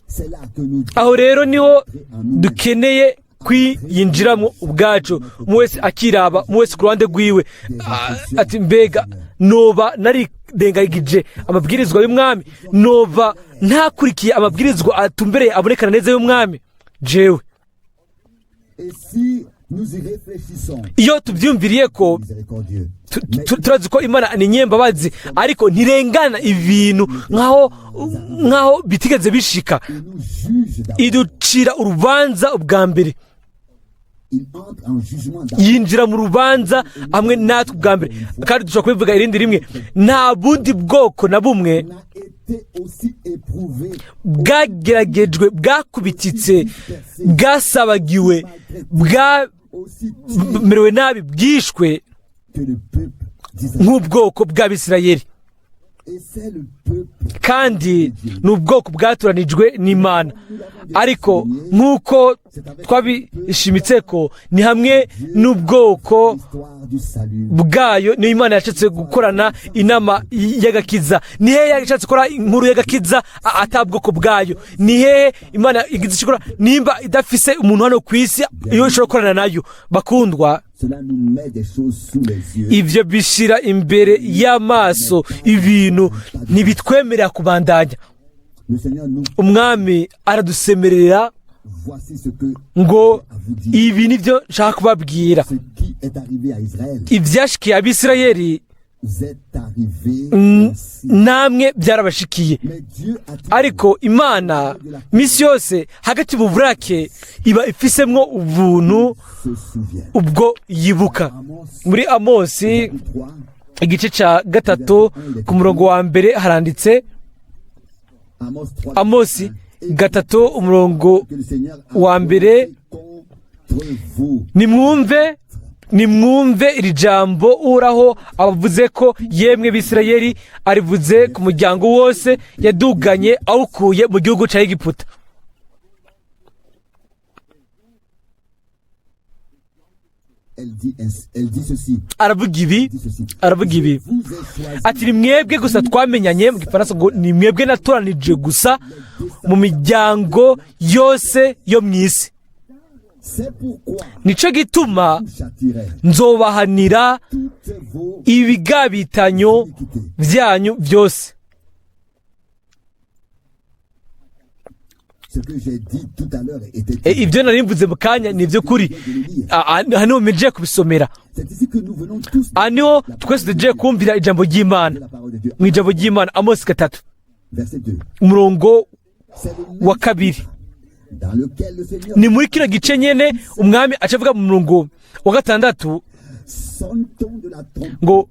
C'est là que nous Aho rero niho dukeneye kwiyinjiramo ubwacu, umwe wese akiraba, umwe wese ku ruhande rwiwe, ati: "Mbega noba narirengagije amabwirizwa y'Umwami? Noba ntakurikiye amabwirizwa atumbereye abonekana neza y'Umwami jewe?" Et si nous y réfléchissons, Iyo tubyumviriye ko, miséricordieux. turazi ko Imana ni nyembabazi, ariko ntirengana ibintu nkaho bitigeze bishika. Il nous juge d'abord. Iducira urubanza ubwa mbere. Il entre en jugement d'abord. Yinjira mu rubanza hamwe natwe ubwa mbere. Kandi dushobora kubivuga irindi rimwe: nta bundi bwoko na bumwe n'a été aussi éprouvé, bwageragejwe, bwakubititse, bwasabagiwe, aussi bwamerewe nabi, bwishwe que le peuple d'Israël. nk'ubwoko bw'Abisirayeli. Kandi ni ubwoko bwatoranijwe n'Imana. Ariko nk'uko twabishimitse ko ni hamwe n'ubwoko bwayo niyo Imana yashatse gukorana inama y'agakiza. Ni hehe yashatse gukora inkuru y'agakiza atabwoko bwayo? Ni hehe Imana igize icyo ikora nimba idafise umuntu hano ku isi iyo ishobora gukorana nayo? Bakundwa, ibyo bishyira imbere y'amaso ibintu ntibitwemerera kubandanya. Umwami aradusemerera ngo ibi nibyo nshaka kubabwira. Ibyashikiye Abisirayeli namwe byarabashikiye. Ariko Imana misi yose hagati mu burake iba ifisemwo ubuntu ubwo yibuka. Muri Amosi igice cya 3 ku murongo wa 1 haranditse, Amosi 3 umurongo wa 1: nimwumve, nimwumve iri jambo Uhoraho abavuze ko yemwe Bisirayeli, arivuze ku muryango wose yaduganye awukuye mu gihugu cya Egiputa. Aravuga ibi, aravuga ibi ati: ni mwebwe gusa twamenyanye, mu gifaransa ngo ni mwebwe natoranije gusa mu miryango yose yo mu isi. Nico gituma nzobahanira ibigabitanyo byanyu byose. Ibyo nari mvuze mu kanya ni iby'ukuri. Hano mpejeje kubisomera, aha niho twese tugiye kumvira ijambo ry'Imana. Mu ijambo ry'Imana Amosi 3 umurongo wa 2, ni muri kino gice nyene umwami acavuga mu murongo wa 6 ngo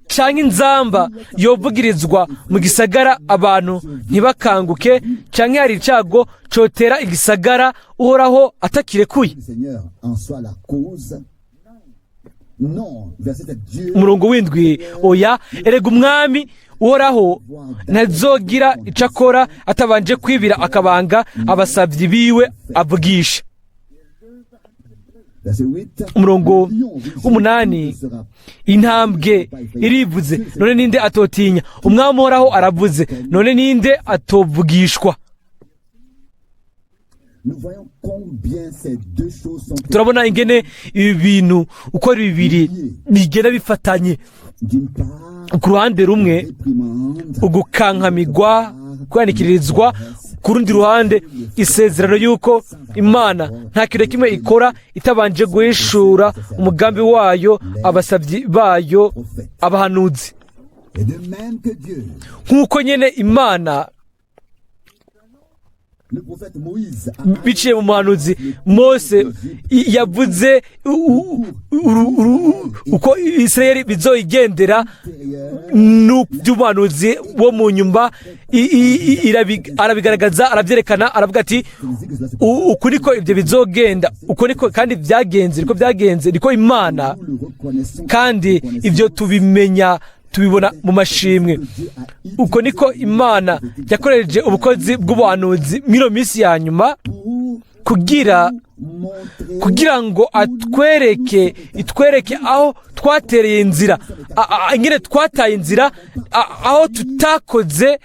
canke inzamba yovugirizwa mu gisagara abantu ntibakanguke, canke hari icago cotera igisagara Uhoraho atakirekuye. Umurongo w'7: oya, erega umwami Uhoraho ntazogira ico akora atabanje kwibira akabanga abasavyi biwe avugisha. Umurongo w'8: intambwe irivuze, none ninde atotinya? Umwami Uhoraho aravuze, none ninde atovugishwa? Turabona ingene ibi bintu uko ari bibiri bigenda bifatanye. Ku ruhande rumwe ugukankamigwa, kwanikirizwa, ku rundi ruhande isezerano y'uko Imana nta kintu kimwe ikora itabanje guhishura umugambi wayo abasabyi bayo abahanuzi. Nk'uko nyene Imana biciye mu muhanuzi Mose yavuze uko Isirayeli bizoyigendera n'uby'umuhanuzi wo mu nyumba arabigaragaza, arabyerekana, aravuga ati uku niko ibyo bizogenda, uko niko kandi byagenze, niko byagenze, niko Imana. Kandi ibyo tubimenya, tubibona mu mashimwe. Uko niko Imana yakoresheje ubukozi bw'ubuhanuzi muri minsi ya nyuma kugira ngo atwereke, itwereke aho twatereye inzira, ingene twataye inzira, aho tutakoze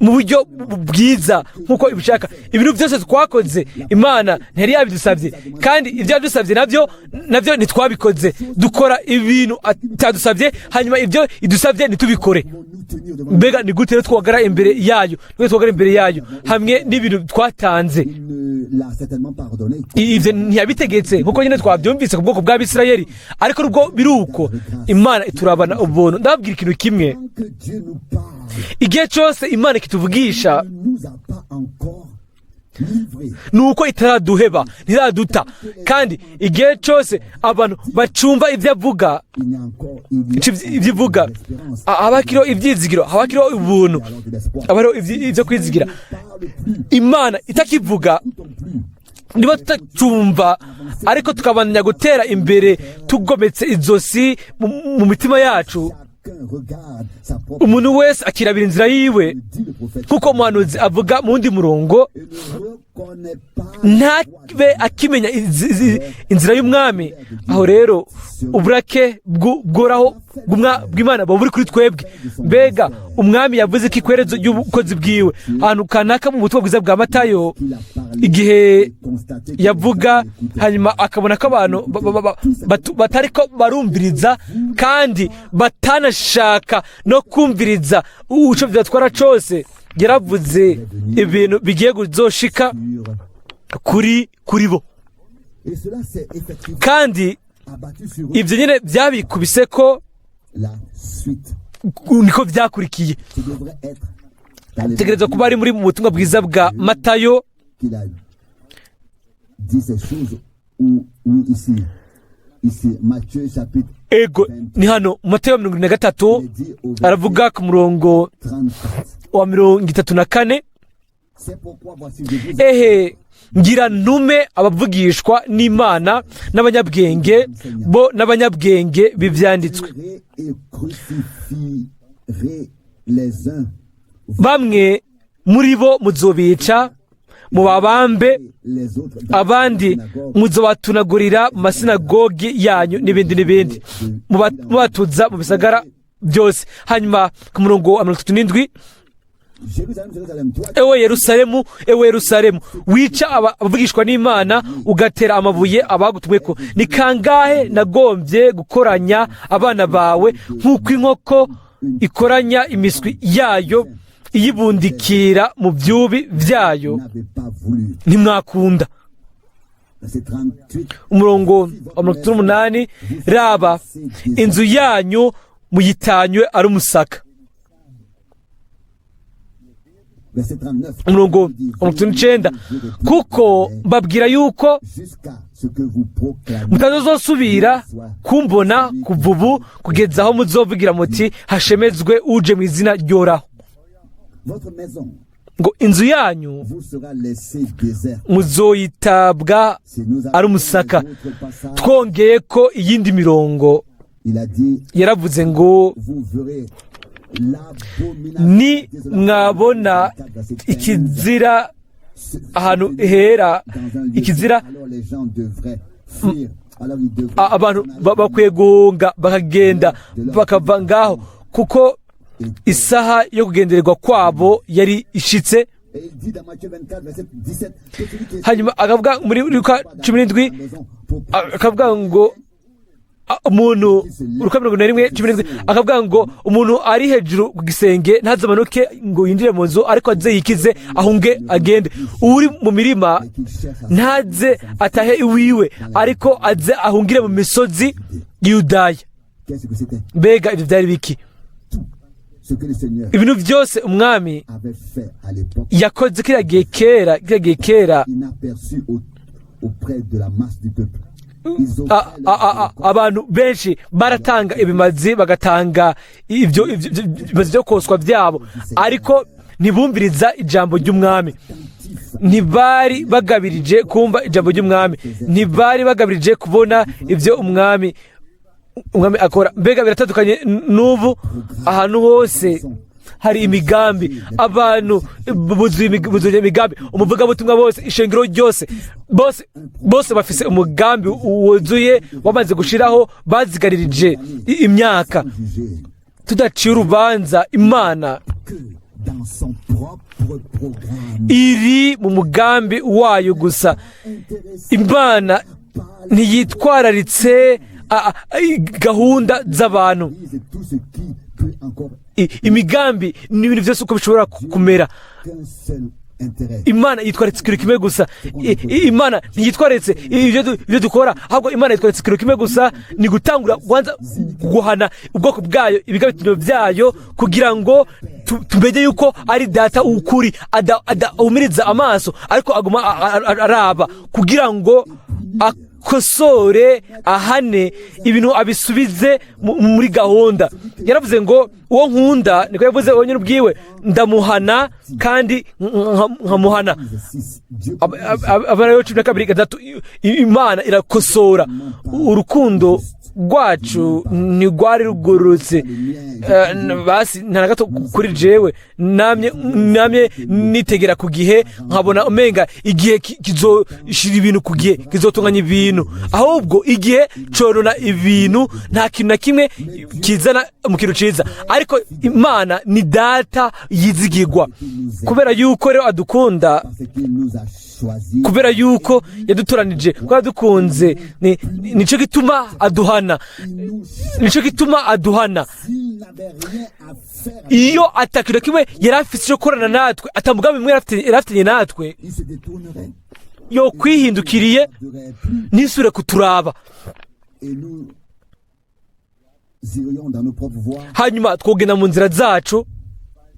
mu buryo bwiza nk'uko ibishaka. Ibintu byose twakoze Imana ntiyari yabidusabye, kandi ibyo yadusabye nabyo ntitwabikoze. Dukora ibintu atadusabye, hanyuma ibyo idusabye ntitubikore. Mbega ni gute rero twagara imbere yayo, twagara imbere yayo hamwe n'ibintu twatanze? Ibyo ntiyabitegetse nkuko nyine twabyumvise ku bwoko bw'Abisirayeli, ariko nubwo biri uko Imana iturabana ubuntu. Ndababwira ikintu kimwe, igihe cyose Imana ikituvugisha ni uko itaraduheba, ntiraduta. Kandi igihe cyose abantu bacumva ibyo avuga, ibyo ivuga, haba hakiriho ibyizigiro, haba hakiriho ubuntu, haba hariho ibyo kwizigira. Imana itakivuga niba tutacumva, ariko tukabandanya gutera imbere tugometse izosi mu mitima yacu. Chacun regarde sa propre, Umuntu wese akirabira inzira yiwe, dit le prophète, nk'uko umuhanuzi avuga mu wundi murongo, et ne reconnaît pas la voix de ntabe akimenya inzira y'umwami. Aho rero uburake bworaho bw'Imana buba buri kuri twebwe. Mbega umwami yavuze ko ikwerezo ry'ubukozi bwiwe ahantu kanaka mu butumwa bwiza bwa Matayo, qu'il a parlé igihe et constaté que les yavuga, gens l'écoutaient. Hanyuma akabona ko abantu batariko barumviriza kandi batanashaka no kumviriza uco vyatwara cose, yaravuze ibintu bigiye kuzoshika Sur- kuri bo. Et cela s'est effectivement Kandi abattu sur eux. ibyo nyine byabikubise ko La suite, niko byakurikiye. ce devrait être dans les Tegereza kuba ari muri mu butumwa bwiza bwa Matayo. qu'il a dit ces choses ou oui, ici, Matthieu chapitre Ego, ni hano, Matayo 43, il est dit au verset aravuga ku murongo 34. wa 34. C'est pourquoi voici, je vous Ehe, ngira ntume abavugishwa n'Imana n'abanyabwenge, bo n'abanyabwenge b'ibyanditswe. Tuerez et crucifierez les uns, Bamwe muri bo muzobica mubabambe, les autres dans abandi les synagogues. muzobatunagurira mu masinagogi yanyu, n'ibindi n'ibindi, mubatuza mu bisagara byose. Hanyuma ku murongo wa 37: Jérusalem, Jérusalem, toi Ewe Yerusalemu, ewe Yerusalemu, wica abavugishwa n'Imana, ugatera amabuye abagutumweko, ni kangahe nagombye gukoranya abana bawe nk'uko inkoko ikoranya imiswi yayo iyibundikira mu byubi byayo, n'avez pas voulu. ntimwakunda. Verset 38. Umurongo wa 38: Raba, inzu yanyu muyitanywe ari umusaka. Verset 39. Umurongo wa 39: Kuko mbabwira yuko Jusqu'à ce que vous proclamez mutazosubira kumbona kuva ubu kugeza aho muzovugira muti: 'Hashemezwe uje mu izina ry'Uhoraho.' Votre maison Ngo inzu yanyu vous sera laissée déserte. muzoyitabwa Si nous ari umusaka. avons les autres passages, Twongeye ko iyindi mirongo, il a dit, yaravuze ngo: vous verrez l'abomination Ni mwabona ikizira ahantu hera, ikizira, alors les gens devraient fuir. Alors ils devraient abantu bakwiye guhunga, bakagenda, bakava ngaho, kuko isaha yo kugendererwa kwabo yari ishitse. Et il dit dans Matthieu 24, verset 17, que celui qui est Hanyuma akavuga muri Luka 17, dans la maison pour akavuga ngo umuntu, Luka 41:17, akavuga ngo umuntu ari hejuru ku gisenge ntazamanuke ngo yinjire mu nzu, ariko aze yikize ahunge agende. Uri mu mirima qu'il cherche à ntaze atahe iwiwe, ariko aze ahungire mu misozi y'Yudaya. Qu'est-ce que c'était? Mbega ibyo byari biki? Tout ce que le Seigneur Ibintu byose umwami avait fait à l'époque, yakoze kiriya gihe kera, kiriya gihe kera, inaperçu auprès de la masse du peuple. Ils ont abantu benshi baratanga ibimazi, bagatanga ibyo ibimazi byo koswa byabo, ariko ntibumviriza ijambo ry'umwami. Ntibari bagabirije kumva ijambo ry'umwami, ntibari bagabirije kubona ibyo umwami akora. Mbega biratandukanye n'ubu! Ahantu hose hari imigambi, abantu buzuye imigambi, umuvugabutumwa bose, ishengero ryose, bose bose bafise umugambi wuzuye wamaze gushiraho, bazigaririje imyaka. Jugé Tudaciye urubanza, Imana que dans son propre programme. iri mu mugambi wayo gusa. Intéressé Imana par ntiyitwararitse gahunda z'abantu, l'Église et tout ce qui peut encore imigambi n'ibintu byose uko bishobora kumera. Qu'un seul intérêt. Imana yitwaritse ikintu kimwe gusa. Imana ntiyitwaritse ibyo dukora, ahubwo Imana yitwaritse ikintu kimwe gusa, ni gutangura kubanza guhana ubwoko bwayo, ibigabitiro byayo, kugira ngo tumenye yuko ari Data w'ukuri, adahumiriza amaso, ariko aguma araba kugira ngo akosore, ahane ibintu, abisubize muri gahunda. Yaravuze ngo: "Uwo nkunda," niko yavuze wenyine ubwiwe, "ndamuhana kandi nkamuhana." 6. Dieu Abarayo 12:3. Imana irakosora. Urukundo Rwacu ntirwari rugororotse. Basi nta na gato kuri jewe. Namye nitegera ku gihe, nkabona umenga igihe kizoshira ibintu ku gihe, kizotunganya ibintu. Ahubwo igihe corona ibintu, nta kintu na kimwe kizana mu kintu ciza. Ariko Imana ni Data yizigirwa. Kubera yuko rero adukunda, Parce qu'il nous a choisis. kubera yuko yadutoranije, ko yadukunze, nico gituma aduhana, nico gituma aduhana. S'il n'avait rien à faire, Iyo atakintu na kimwe yari afise cyo gukorana natwe, atamugambi mwe yari afitanye natwe, il se détournerait. yo kwihindukiriye, Ne regarderait plus. ntisubire kuturaba. Et nous irions dans nos propres voies. Hanyuma twogenda mu nzira zacu.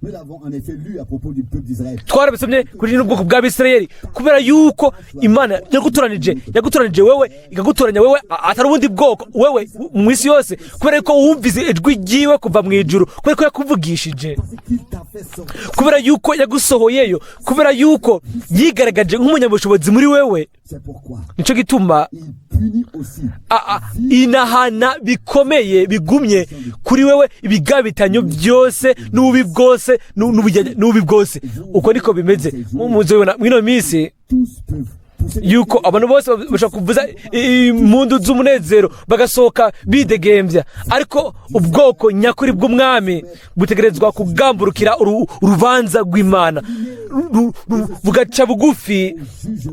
Nous l'avons en effet lu à propos du peuple d'Israël. Twarabisomye kuri n'ubwoko bw'Abisirayeli. Kubera yuko Imana yagutoranije wewe, ikagutoranya wewe, atari ubundi bwoko, wewe mu isi yose, kubera yuko wumvise ijwi ryiwe kuva mu ijuru, kubera ko yakuvugishije, Parce qu'il t'a fait sortir. kubera yuko yagusohoyeyo, kubera yuko yigaragaje nk'umunyabushobozi muri wewe. C'est pourquoi Nico gituma il punit aussi. Inahana bikomeye bigumye kuri wewe ibigabitanyo byose n'ububi bwose n'ububi bwose. Uko niko bimeze. Muzobibona mw'ino minsi Tous peuvent pousser des yuko abantu bose bashobora kuvuza impundu z'umunezero, bagasohoka bidegembya, ariko ubwoko nyakuri bw'Umwami butegerezwa kugamburukira urubanza rw'Imana,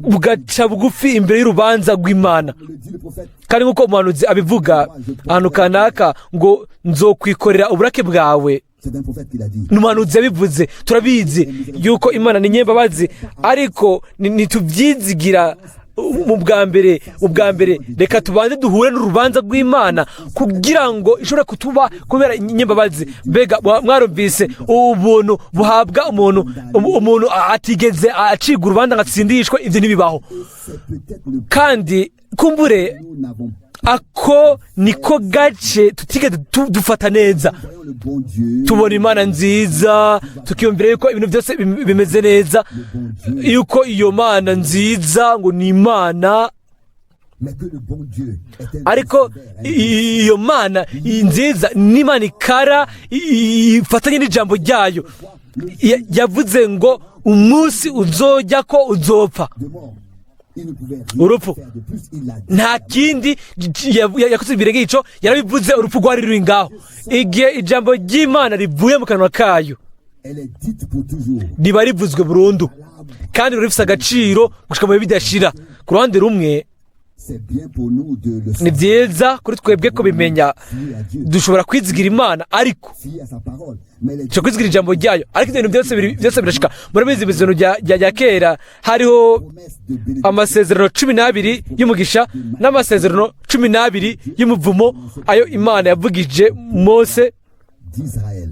bugaca bugufi imbere y'urubanza rw'Imana. Le dit le prophète. Kandi nk'uko umuhanuzi abivuga ahantu kanaka ngo: "Nzokwikorera uburake bwawe." C'est un prophète qui l'a dit. Ni umuhanuzi yabivuze. Turabizi yuko Imana ni nyembabazi, ariko ntitubyizigira mu bwa mbere. Ubwa mbere reka tubanze duhure n'urubanza rw'Imana kugira ngo ishobore kutuba kubera inyembabazi. Mbega mwarumvise ubuntu buhabwa umuntu, umuntu atigeze acibwa urubanza ngo atsindishwe? Ibyo ntibibaho. C'est peut-être le Kandi kumbure nous n'avons ako niko gace tutigeze dufata neza. voyons le bon Dieu. Tubona Imana nziza, tukiyumvira yuko ibintu byose bimeze neza, yuko iyo Mana nziza ngo ni Imana. Mais que le bon Dieu est un Ariko sévère, iyo Mana nziza ni Imana ikara, ifatanye n'ijambo ryayo. Yavuze ngo umunsi uzojya ko uzopfa. De mort. Il ne pouvait rien Urupfu. faire de plus. Il l'a dit. Nta kindi yakoze ibirenge, ico yarabivuze. Urupfu rwari ruri ngaho. Igihe ijambo ry'Imana rivuye mu kanwa kayo, Elle est dite pour toujours. riba rivuzwe burundu kandi riba rifise agaciro gushika mu bihe bidashira. Ku ruhande rumwe, C'est bien pour nous de le ni savoir. byiza kuri twebwe kubimenya. Fier à Dieu, Dushobora kwizigira Imana, ariko fier à sa parole. Mais les dushobora kwizigira ijambo ryayo, ariko ibintu byose byose birashika. Murabizi, ibintu bya kera hariho promesses de bénédiction amasezerano 12 y'umugisha n'amasezerano 12 y'umuvumo, ayo Imana yavugije Mose d'Israël.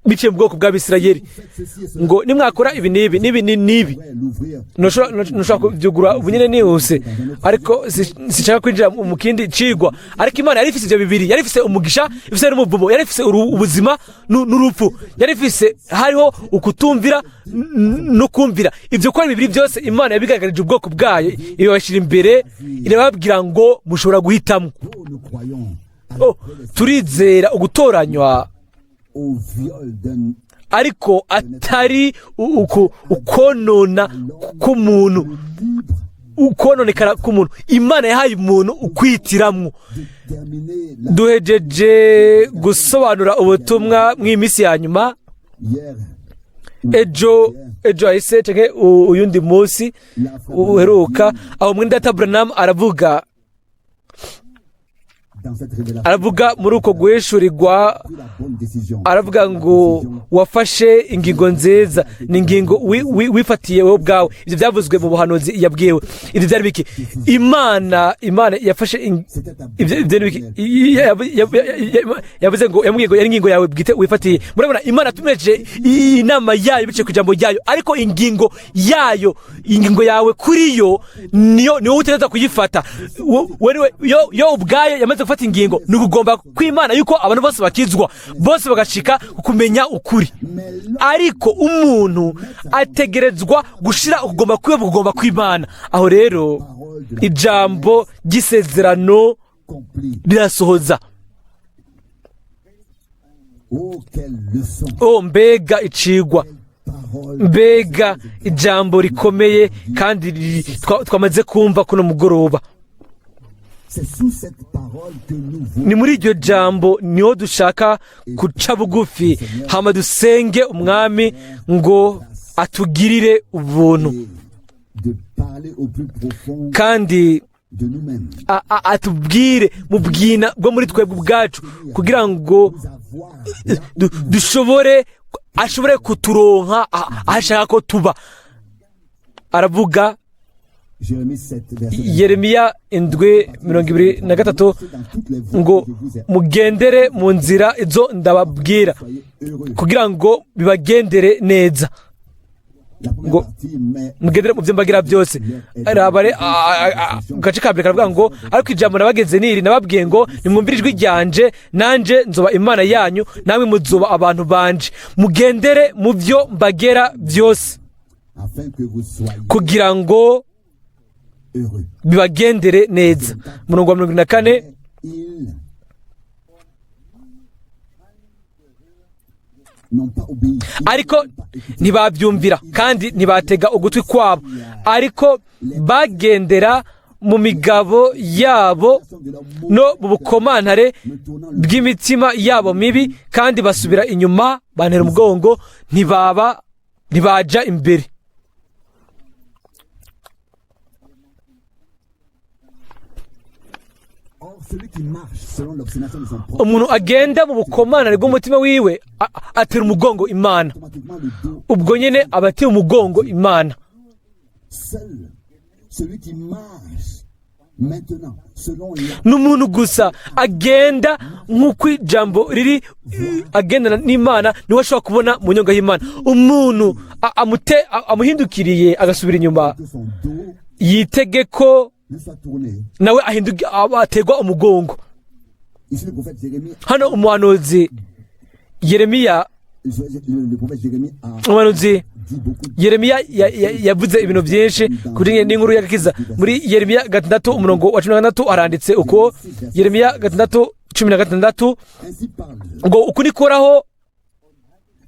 biciye mu bwoko bw'Abisirayeli, Faites ceci et cela. ngo nimwakora ibi n'ibi n'ibi n'ibi. Ouais, l'ouvrir. Ntushobora kubyugura ubu nyine nihuse, ariko sinshaka kwinjira mu kindi cigwa. Ariko Imana yari ifise ivyo bibiri: yari ifise umugisha, ifise n'umuvumo, yari ifise ubuzima n'urupfu, yari ifise hariho ukutumvira no kumvira. Ivyo ko ari bibiri byose, Imana yabigaragarije ubwoko bwayo, ibabashyira imbere, irababwira ngo mushobora guhitamo. Oh, nous croyons à la Oh, turizera ugutoranywa, au viol d'un ariko atari ukonona k'umuntu, libre ukononekara k'umuntu. Imana yahaye umuntu ukwitiramwo. déterminer la Duhejeje gusobanura ubutumwa mw'iyi minsi ya nyuma hier ejo hahise canke uyundi munsi uheruka, aho mwene data Branham aravuga, dans cette révélation aravuga muri uko guhishurirwa, pris la bonne décision. aravuga ngo wafashe ingingo nziza, ni ingingo wifatiye wowe ubwawe. Ibyo byavuzwe mu buhanuzi yabwiwe. Ibyo byari biki? Imana yafashe C'était ta ibyo ni biki? Yavuze ngo, yamubwiye ngo yari ingingo yawe bwite wifatiye. Murabona, Imana yatumeje inama yayo biciye ku ijambo ryayo, ariko ingingo yayo, ingingo yawe kuri yo, niyo wowe utegerezwa kuyifata. Yo ubwayo yamaze gufata ingingo. Ni ukugomba kw'Imana yuko abantu bose bakizwa, bose bagashika ku kumenya ukuri, ariko umuntu ategerezwa gushira ukugomba kwiwe mu kugomba kw'Imana. Aho rero ijambo ry'isezerano Accomplit. Rirasohoza. Oh, quelle leçon, O mbega icigwa, parole. Mbega ijambo rikomeye kandi twamaze kumva kuno mugoroba. C'est sous cette parole que nous voulons Ni muri iryo jambo niho dushaka guca bugufi, hama dusenge umwami ngo atugirire ubuntu et de parler au plus profond kandi de nous-mêmes. Atubwire mu bwina bwo muri twebwe ubwacu kugira ngo Nous avoir dushobore ashobore kuturonka aho ashaka ko tuba. Aravuga Jérémie 7, verset Yeremiya 7:23 Dans toutes les voies ngo que je vous ai mugendere mu nzira izo ndababwira soyez heureux. Kugira ngo bibagendere neza. La première Ngo- partie, mais Mugendere mu byo mbagira byose. Rabare gace ka mbere karavuga ngo ariko ijambo nabageze niri nababwiye ngo nimwumvire ijwi ryanje, nanje nzoba imana yanyu, namwe muzoba abantu banje, mugendere mu byo mbagera byose afin que vous soyez kugira ngo heureux. Bibagendere neza. Murongo wa 74. Ils n'ont pas obéi. Ils Ariko n'ont pas écouté. Ntibabyumvira kandi ntibatega ugutwi kwabo, ariko bagendera mu migabo yabo De leur mot, no mu bukomantare me tournant le bw'imitima yabo mibi, kandi basubira inyuma bantera umugongo, ntibaba ntibaja imbere. Or, celui qui marche selon l'obstination de son propre, Umuntu agenda mu bukomantare bw'umutima wiwe atera umugongo imana. Automatiquement le dos. Ubwo nyine aba ateye umugongo imana. Seul celui qui marche maintenant selon la N'umuntu gusa agenda nk'uko ijambo riri agendana n'imana niwe ashobora kubona mu nyonga y'imana. Umuntu amuhindukiriye agasubira inyuma, que son dos yitege ko ne soit tourné. Nawe aterwa umugongo. Ici, le prophète Jérémie, Hano umuhanuzi Yeremiya, le prophète Jérémie a umuhanuzi dit beaucoup de Yeremiya yavuze ibintu byinshi kuri n'inkuru y'agakiza. Muri Yeremiya 6 umurongo wa 16 haranditse uko, Yeremiya 6:16, Ainsi parle, ngo uku niko uhoraho,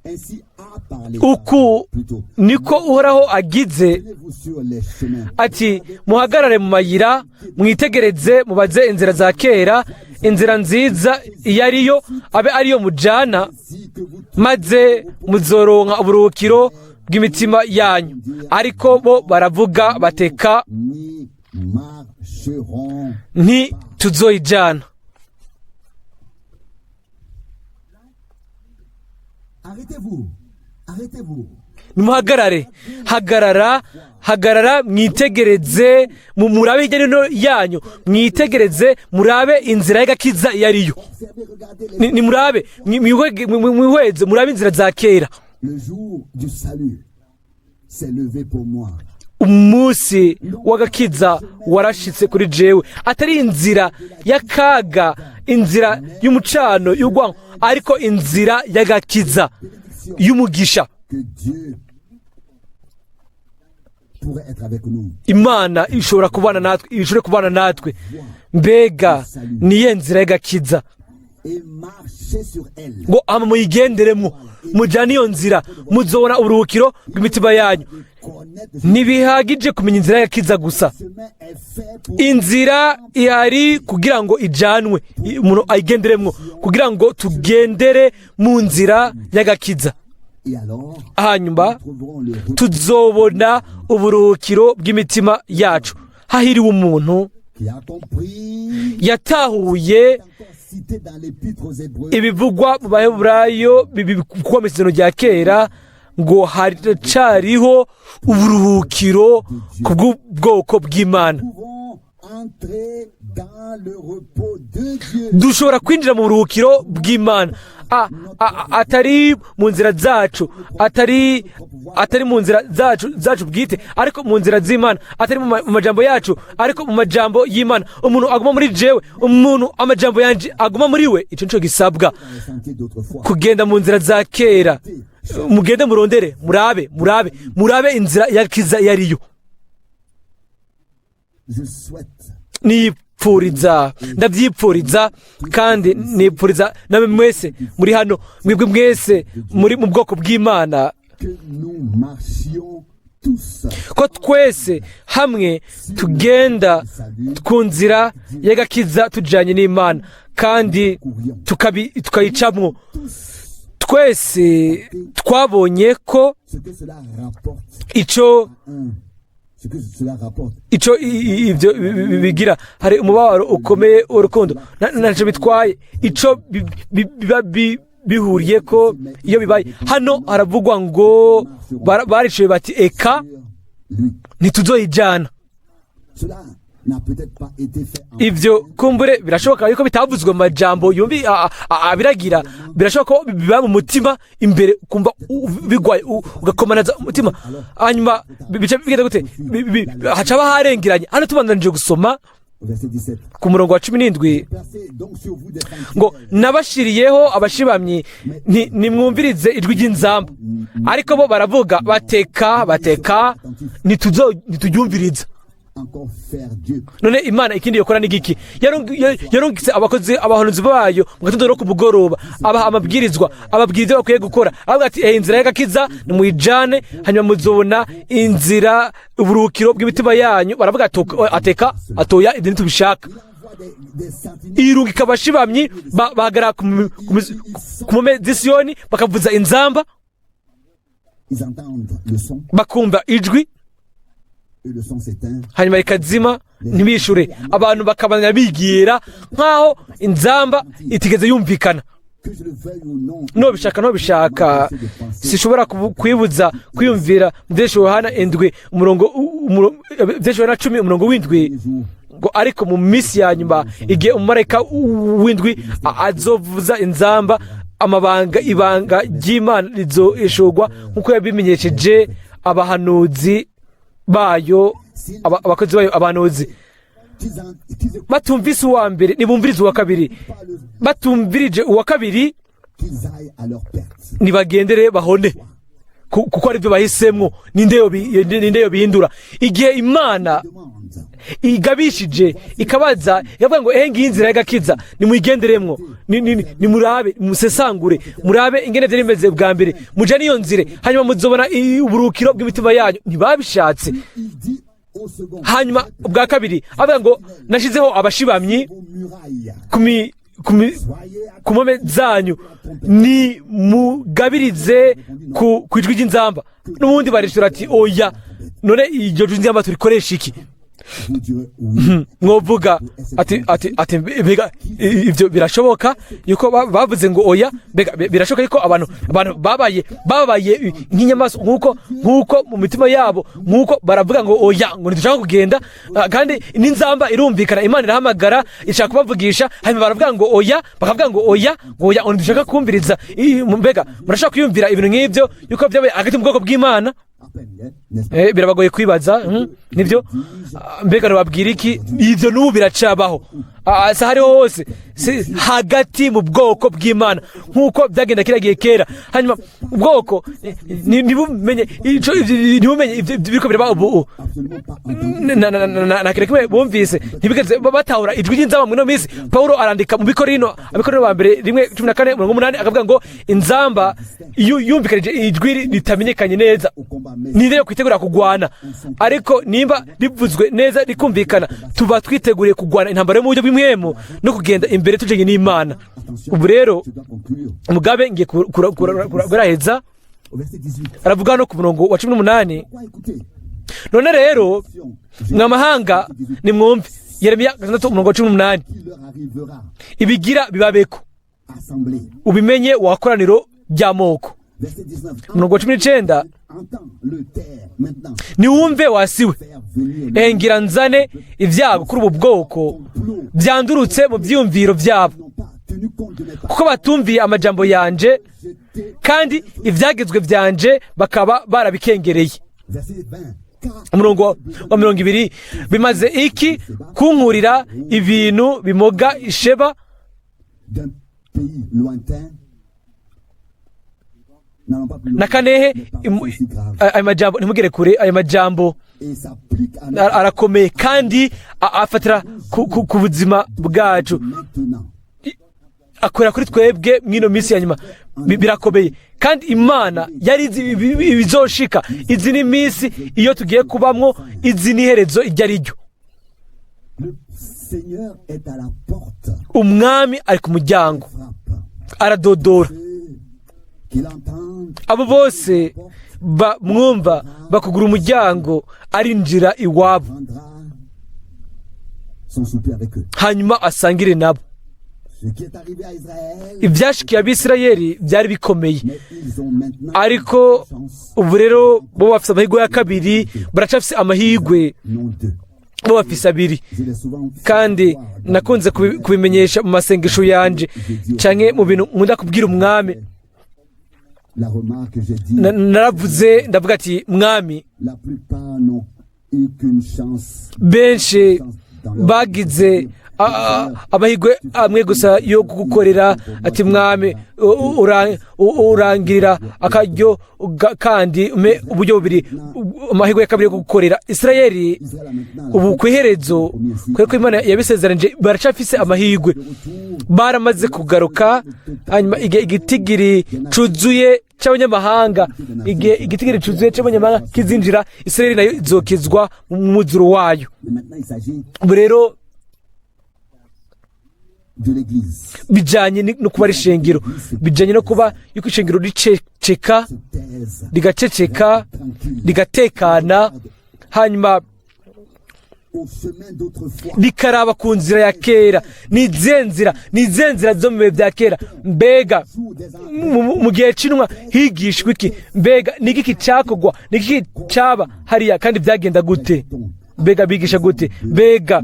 ainsi a parlé, uku plutôt. Niko uhoraho agize, Tenez-vous sur les chemins. Ati muhagarare mu mayira, mwitegereze, mubaze inzira za kera, inzira nziza iyo ariyo, abe ariyo mujana, Si que vous maze muzoronka uburuhukiro bw'imitima yanyu. Ariko bo baravuga bateka n'y marcherons. Ntituzoyijana. Arrêtez-vous. Arrêtez-vous. Nimuhagarare, hagarara, hagarara, mwitegereze, murabe hirya no hino yanyu, mwitegereze, murabe inzira y'agakiza iyo ariyo. Observez, regardez les... Nimurabe, mwihweze, murabe inzira za kera. Le jour du salut s'est levé pour moi. Umunsi w'agakiza warashitse kuri jewe, atari inzira y'akaga, inzira y'umucano y'urwango, ariko inzira y'agakiza Bénédiction y'umugisha. Que Dieu pourrait être avec nous. Imana ishobora kubana natwe, ishobora kubana natwe. Mbega niye nzira y'agakiza. Et marcher sur elle. Ngo hama muyigenderemo, mujyane iyo nzira, muzobona uburuhukiro bw'imitima yanyu. Connaître Ntibihagije kumenya inzira y'agakiza gusa. ce chemin est fait pour Inzira ihari kugira ngo ijanwe, umuntu ayigenderemwo, kugira ngo tugendere mu nzira y'agakiza. Et alors, Hanyuma nous trouverons le repos tuzobona uburuhukiro bw'imitima yacu. Hahiriwe umuntu qui a compris, yatahuye encore cité dans l'épître aux Hébreux, ibivugwa mu baheburayo bivugwa mu isezerano rya kera ngo haracariho uburuhukiro ku bw'ubwoko bw'imana. Pouvons entrer dans le repos de Dieu. Dushobora kwinjira mu buruhukiro bw'imana, atari mu nzira zacu, atari mu nzira zacu bwite, ariko mu nzira z'imana, atari mu majambo yacu, ariko mu majambo y'imana. Umuntu aguma muri jewe, umuntu amajambo yanje aguma muri we, ico nico gisabwa. Dans les sentiers d'autrefois. Kugenda mu nzira za kera, mugende murondere, murabe, murabe, murabe inzira y'agakiza iyo ariyo. Je souhaite Nipfuza Ndabyipfuriza, ndabyipfuriza, kandi nipfuriza namwe mwese muri hano, mwebwe mwese muri mu bwoko bw'Imana, que nous marchions tous ko twese hamwe tugenda ku nzira y'agakiza tujyanye n'Imana, kandi tukayicamwo twese. Twabonye ko ce que cela rapporte ico un, ce que cela rapporte. Ico ibyo bigira, hari umubabaro ukomeye w'urukundo. Ntacyo bitwaye ico biba bihuriye ko iyo bibaye. Hano haravugwa ngo baricaye bati: "Eka, Lui. ntituzoyijana." Cela n'a peut-être pas été fait en Ibyo kumbure birashoboka yuko bitavuzwe mu majambo yumvi abiragira. Birashoboka ko biba mu mutima imbere, ukumva bigwaye, ugakomanaza umutima. Hanyuma bica bigenda gute? Haca harengeranye. Hano tubandanije gusoma Verset 17. ku murongo wa 17. Placez donc sur vous des Ngo: sentinelles. "Nabashiriyeho abashibamyi, nimwumvirize ijwi ry'inzamba. Ariko bo baravuga bateka bateka, ntituryumviriza." Encore faire Dieu? None Imana ikindi yokora ni giki? Yarungitse abakozi, abahanuzi bayo, mu gatondo no ku mugoroba, abaha amabwirizwa, ababwira ibyo bakwiye gukora. Avuga ati: "Inzira y'agakiza nimuyijane, hanyuma muzobona inzira, uburuhukiro bw'imitima yanyu." Baravuga ati: "Ateka, atoya, ibyo ntitubishaka." Il envoie des sentinelles. Irungika abashibamyi, bahagarara ku mpome z'Isiyoni, bakavuza inzamba. Ils entendent le son Bakumva ijwi, et le son s'éteint. hanyuma rikazima, ntibishure. Abantu bakabandanya bigira nk'aho inzamba itigeze yumvikana. Que je le veuille ou non, Nobishaka ntobishaka, sinshobora kwibuza kwiyumvira mu Vyahishuriwe Yohana 7 umurongo Vyahishuriwe Yohana 10 umurongo w'7, jour, ngo: "Ariko mu minsi ya nyuma, igihe umumarayika w'indwi azovuza inzamba, amabanga, ibanga ry'Imana rizohishurwa nk'uko yabimenyesheje abahanuzi bayo, abakozi bayo abahanuzi." Qu'ils écoutent Batumvise uwa mbere, ntibumvirize uwa kabiri. pas le, Batumvirije uwa kabiri, qu'ils aillent à leur perte. nibagendere bahone, kuko aribyo bahisemwo. Ninde yobihindura igihe Imana Demande. igabishije, ikabaza, ikavuga ngo: "Ehe, ngiyi inzira y'agakiza, nimuyigenderemwo, nimurabe, musesangure, murabe ingene vyari bimeze bwa mbere, muja n'iyo nzire, hanyuma muzobona uburuhukiro bw'imitima yanyu." Ntibabishatse. Il dit au second, Hanyuma ubwa kabiri avuga ngo: "Nashizeho abashibamyi vos murailles. ku Soyez ku mpome zanyu, ni mugabirize ku ijwi ry'inzamba." N'ubundi barishura ati: "Oya." None iryo jwi ry'inzamba turikoresha iki? Vous direz oui. Mwovuga ati: "Mbega ibyo birashoboka yuko bavuze ngo oya? Mbega birashoboka yuko abantu babaye nk'inyamaswa, nk'uko mu mitima yabo, nk'uko baravuga ngo oya, ngo ntidushaka kugenda?" Ah, kandi n'inzamba irumvikana, Imana irahamagara, ishaka kubavugisha, hanyuma baravuga ngo oya, bakavuga ngo oya, ngo oya, ngo ntidushaka kumviriza. Mbega murashaka kwiyumvira ibintu nk'ibyo yuko byabaye hagati mu bwoko bw'Imana? À peine, hein, n'est-ce pas? Birabagoye kwibaza, nibyo. Ah, mbega nobabwira iki? Ibyo n'ubu biracabaho. Ah, si hariho hose, si hagati mu bwoko bw'Imana nk'uko byagenda kiriya gihe kera. Hanyuma ubwoko ntibumenye ntibumenye ibyo biriko biraba ubu. Absolument pas entendu. Na kintu kimwe bumvise, ntibigeze batahura ijwi ry'inzamba. Muri ino minsi Pawulo arandika mu Bikorino, Abikorino ba mbere 1:14 umurongo 8, akavuga ngo inzamba yumvikanije ijwi ritamenyekanye neza, Au combat, mais ninde yo kwitegura kugwana? Ariko nimba rivuzwe neza rikumvikana, tuba twiteguriye kugwana intambara yo mu buryo bw'imwemu no kugenda imbere tujanye n'Imana. Attention, Ubu rero je dois conclure. mugabe ngiye kuraheza. Au verset 18. Aravuga no ku murongo wa 18: Quoi écouter? "None rero, mwa mahanga, nimwumve." Yeremiya 6 umurongo wa 18. Qui leur arrivera? Ibigira bibabeko, Assemblée. ubimenye, wakoraniro ry'amoko. Verset 19. Umurongo wa 19: Entends le terre maintenant. "Niwumve wasiwe, Faire venir ehe, ngira nzane ibyago kuri ubu bwoko byandurutse mu byiyumviro byabo, n'ont pas tenu compte de mes paroles. kuko batumviye amajambo yanje, Jeté. kandi ibyagezwe byanje bakaba barabikengereye." Verset 20. Car Umurongo wa 20: "Bimaze iki kunkurira ibintu bimoga isheba d'un pays lointain, n'allons pas plus loin. na kanehe?" Les paroles sont si graves. Ayo majambo, ntimugere kure ayo majambo. Et s'applique à notre Arakomeye kandi afatira ku buzima bwacu. maintenant. Akorera kuri twebwe mw'ino minsi ya nyuma. Birakomeye kandi Imana yari izi ibizoshika. Izi ni minsi iyo tugiye kubamwo, izi ni iherezo iryo ari ryo. Le Seigneur est à la porte, Umwami ari ku muryango, frappe. aradodora. Ceux qui l'entendent Abo bose bamwumva bakugura umuryango, arinjira iwabo, prendra son souper avec eux. hanyuma asangire nabo. Ce qui est arrivé à Israël, Ibyashikiye Abisirayeli byari bikomeye, mais ils ont maintenant ariko une chance, ubu rero bo bafise amahirwe ya kabiri, baracafise amahirwe. non deux. Bo bafise abiri. Je l'ai souvent fait Kandi voir dans nakunze kubimenyesha mu masengesho yanje canke mu bintu nkunda kubwira Umwami. La remarque, j'ai dit, Naravuze, ndavuga ati: "Mwami, la plupart n'ont eu qu'une chance benshi bagize amahirwe amwe gusa yo kugukorera." Ati: "Mwami, urangirira akaryo kandi umpe uburyo bubiri, amahirwe ya kabiri yo kugukorera." Isirayeli Israël a maintenant ubu ku iherezo, kubera ko Imana yabisezeranije, baracafise amahirwe. Baramaze kugaruka, hanyuma igihe igitigiri cuzuye cy'abanyamahanga, igihe igitigiri cuzuye cy'abanyamahanga kizinjira, Isirayeli nayo izokizwa mu mwuzuro wayo. Mais maintenant, il s'agit Ubu rero de l'Église. bijyanye no kuba ari ishengero, bijyanye no kuba yuko ishengero riceceka, Se taise, rigaceceka, tranquille, rigatekana, hanyuma au chemin d'autrefois. rikaraba ku nzira ya kera. Ni izihe nzira? Ni izihe nzira zo mu bihe bya kera? Mbega Jour des anges, mu gihe c'intumwa higishwa iki? Mbega ni igiki cyakorwa? Ni igiki cyaba hariya? Kandi byagenda gute? Mbega bigisha gute? Mbega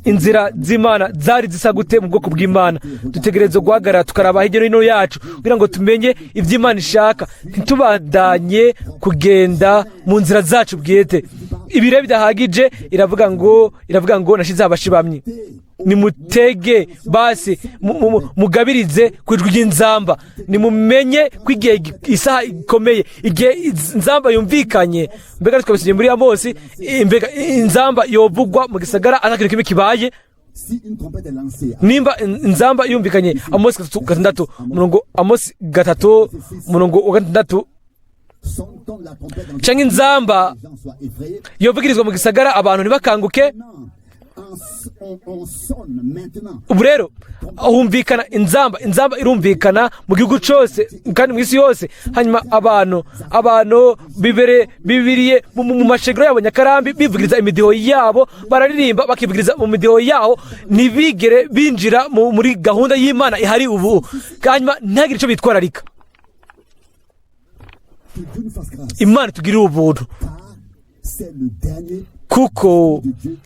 inzira z'Imana zari zisa gute mu bwoko bw'Imana? Dutegereza guhagarara tukaraba hirya no hino yacu kugira ngo tumenye ibyo Imana ishaka, ntitubandanye kugenda mu nzira zacu bwite. Ibi rero bidahagije, iravuga ngo: "Nashizeho abashibamyi, nimutege basi, mugabirize ku ijwi ry'inzamba, nimumenye ko igihe isaha ikomeye." Igihe inzamba yumvikanye, mbega twabisomye muri Amosi, mbega inzamba yovugwa mu gisagara ata kintu kimwe kibaye? Si une trompette est lancée, Nimba inzamba yumvikanye, Amosi 3 6 umurongo, Amosi 3 umurongo wa 6, sonne-t-on la trompette dans canke inzamba les gens soient effrayés? yovugirizwa mu gisagara, abantu ntibakanguke? Non, on sonne maintenant. Ubu rero humvikana inzamba, inzamba irumvikana mu gihugu cyose kandi mu isi yose, hanyuma abantu bibere bibiriye mu mashengero yabo nyakarambi, bivugiriza imidiho yabo, bararirimba, bakivugiriza mu midiho yaho, ntibigere binjira muri gahunda y'Imana ihari ubu, hanyuma ntihagire icyo bitwararika. Que Dieu nous fasse grâce. Imana itugirire ubuntu, Car c'est le dernier kuko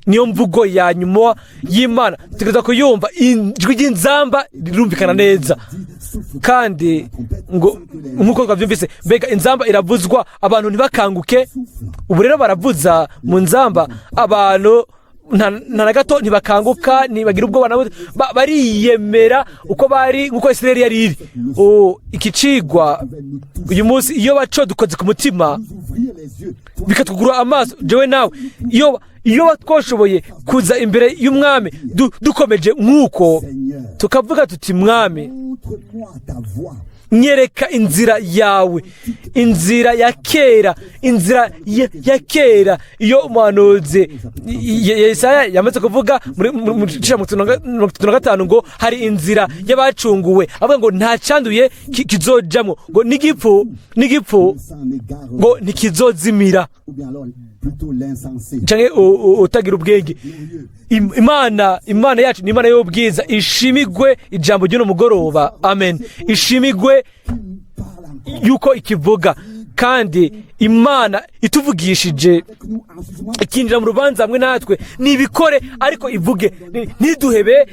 niyo mvugo ya nyuma y'Imana, tugerageza kuyumva. Ijwi ry'inzamba rirumvikana neza, dit souffle kandi ngo nk'uko twabyumvise, mbega inzamba iravuzwa abantu ntibakanguke? Ubu rero baravuza mu nzamba, abantu nta na gato ntibakanguka, ntibagira ubwoba na buto. Bariyemera uko bari, nk'uko Isirayeli yari iri. Oh, iki cigwa uyu munsi iyo baco dukoze ku mutima, nous ouvrir les yeux. Toi, bikatwugurura amaso jewe nawe, iyo twashoboye kuza imbere y'Umwami dukomeje nk'uko, Seigneur, tukavuga tuti: "Mwami, montre-moi ta voie. nyereka inzira yawe, inzira ya kera, inzira ya kera." Iyo umuhanuzi Yesaya yamaze kuvuga muri 35 ngo hari inzira y'abacunguwe, avuga ngo nta cyanduye kizojamwo, ngo n'igipfu S'en égare, ngo ntikizozimira, ou bien alors plutôt l'insensé. Canke utagira ubwenge. Imana yacu ni Imana y'ubwiza. Ishimigwe ijambo ry'uno mugoroba, amen. Ishimigwe Parle encore yuko ikivuga, kandi Imana ituvugishije, avec nous en jugement. ikinjira mu rubanza hamwe natwe, nibikore, ariko ivuge. Ntiduhebe,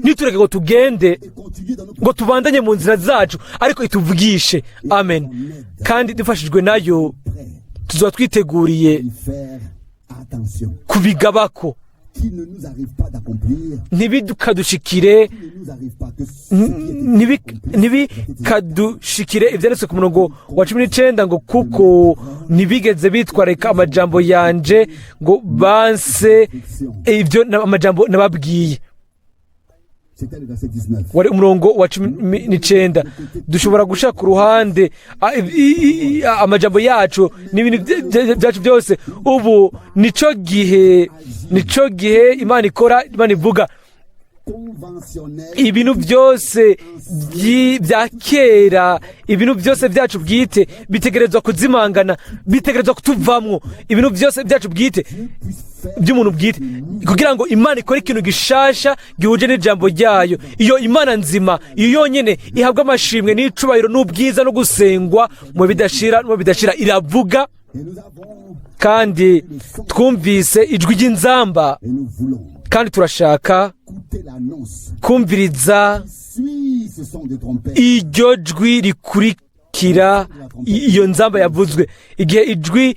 ntitureke ngo tugende, Et continuer dans notre ngo tubandanye mu nzira zacu, ariko ituvugishe, amen. Kandi dufashijwe nayo, prêt tuzoba twiteguriye y faire attention. kubigabako. Qu'il ne nous arrive pas d'accomplir, Ntibikadushikire, qu'il ne nous arrive pas que ce qui est accompli, ntibikadushikire ibyanditswe ku murongo wa 19 ngo kuko ntibigeze bitwararika amajambo yanje, ngo banse ibyo amajambo nababwiye. C'était le verset 19. Wari umurongo wa 19. Dushobora gushira ku ruhande amajambo yacu n'ibintu byacu byose. Ubu nico gihe Imana ikora, Imana ivuga. Conventionnel. Ibintu byose bya kera, ibintu byose byacu bwite bitegerezwa kuzimangana, bitegerezwa kutuvamwo, ibintu byose byacu bwite, Puisse faire by'umuntu bwite, kugira ngo Imana ikore ikintu gishasha gihuje n'ijambo ryayo. Iyo Imana nzima, iyo yonyine ihabwa amashimwe n'icubahiro n'ubwiza no gusengwa mu bidashira no bidashira. Iravuga. Et nous avons Kandi twumvise ijwi ry'inzamba. Et nous voulons Kandi turashaka écouter l'annonce. kumviriza Suit ce son de trompette. iryo jwi rikurikira iyo nzamba yavuzwe. Igihe ijwi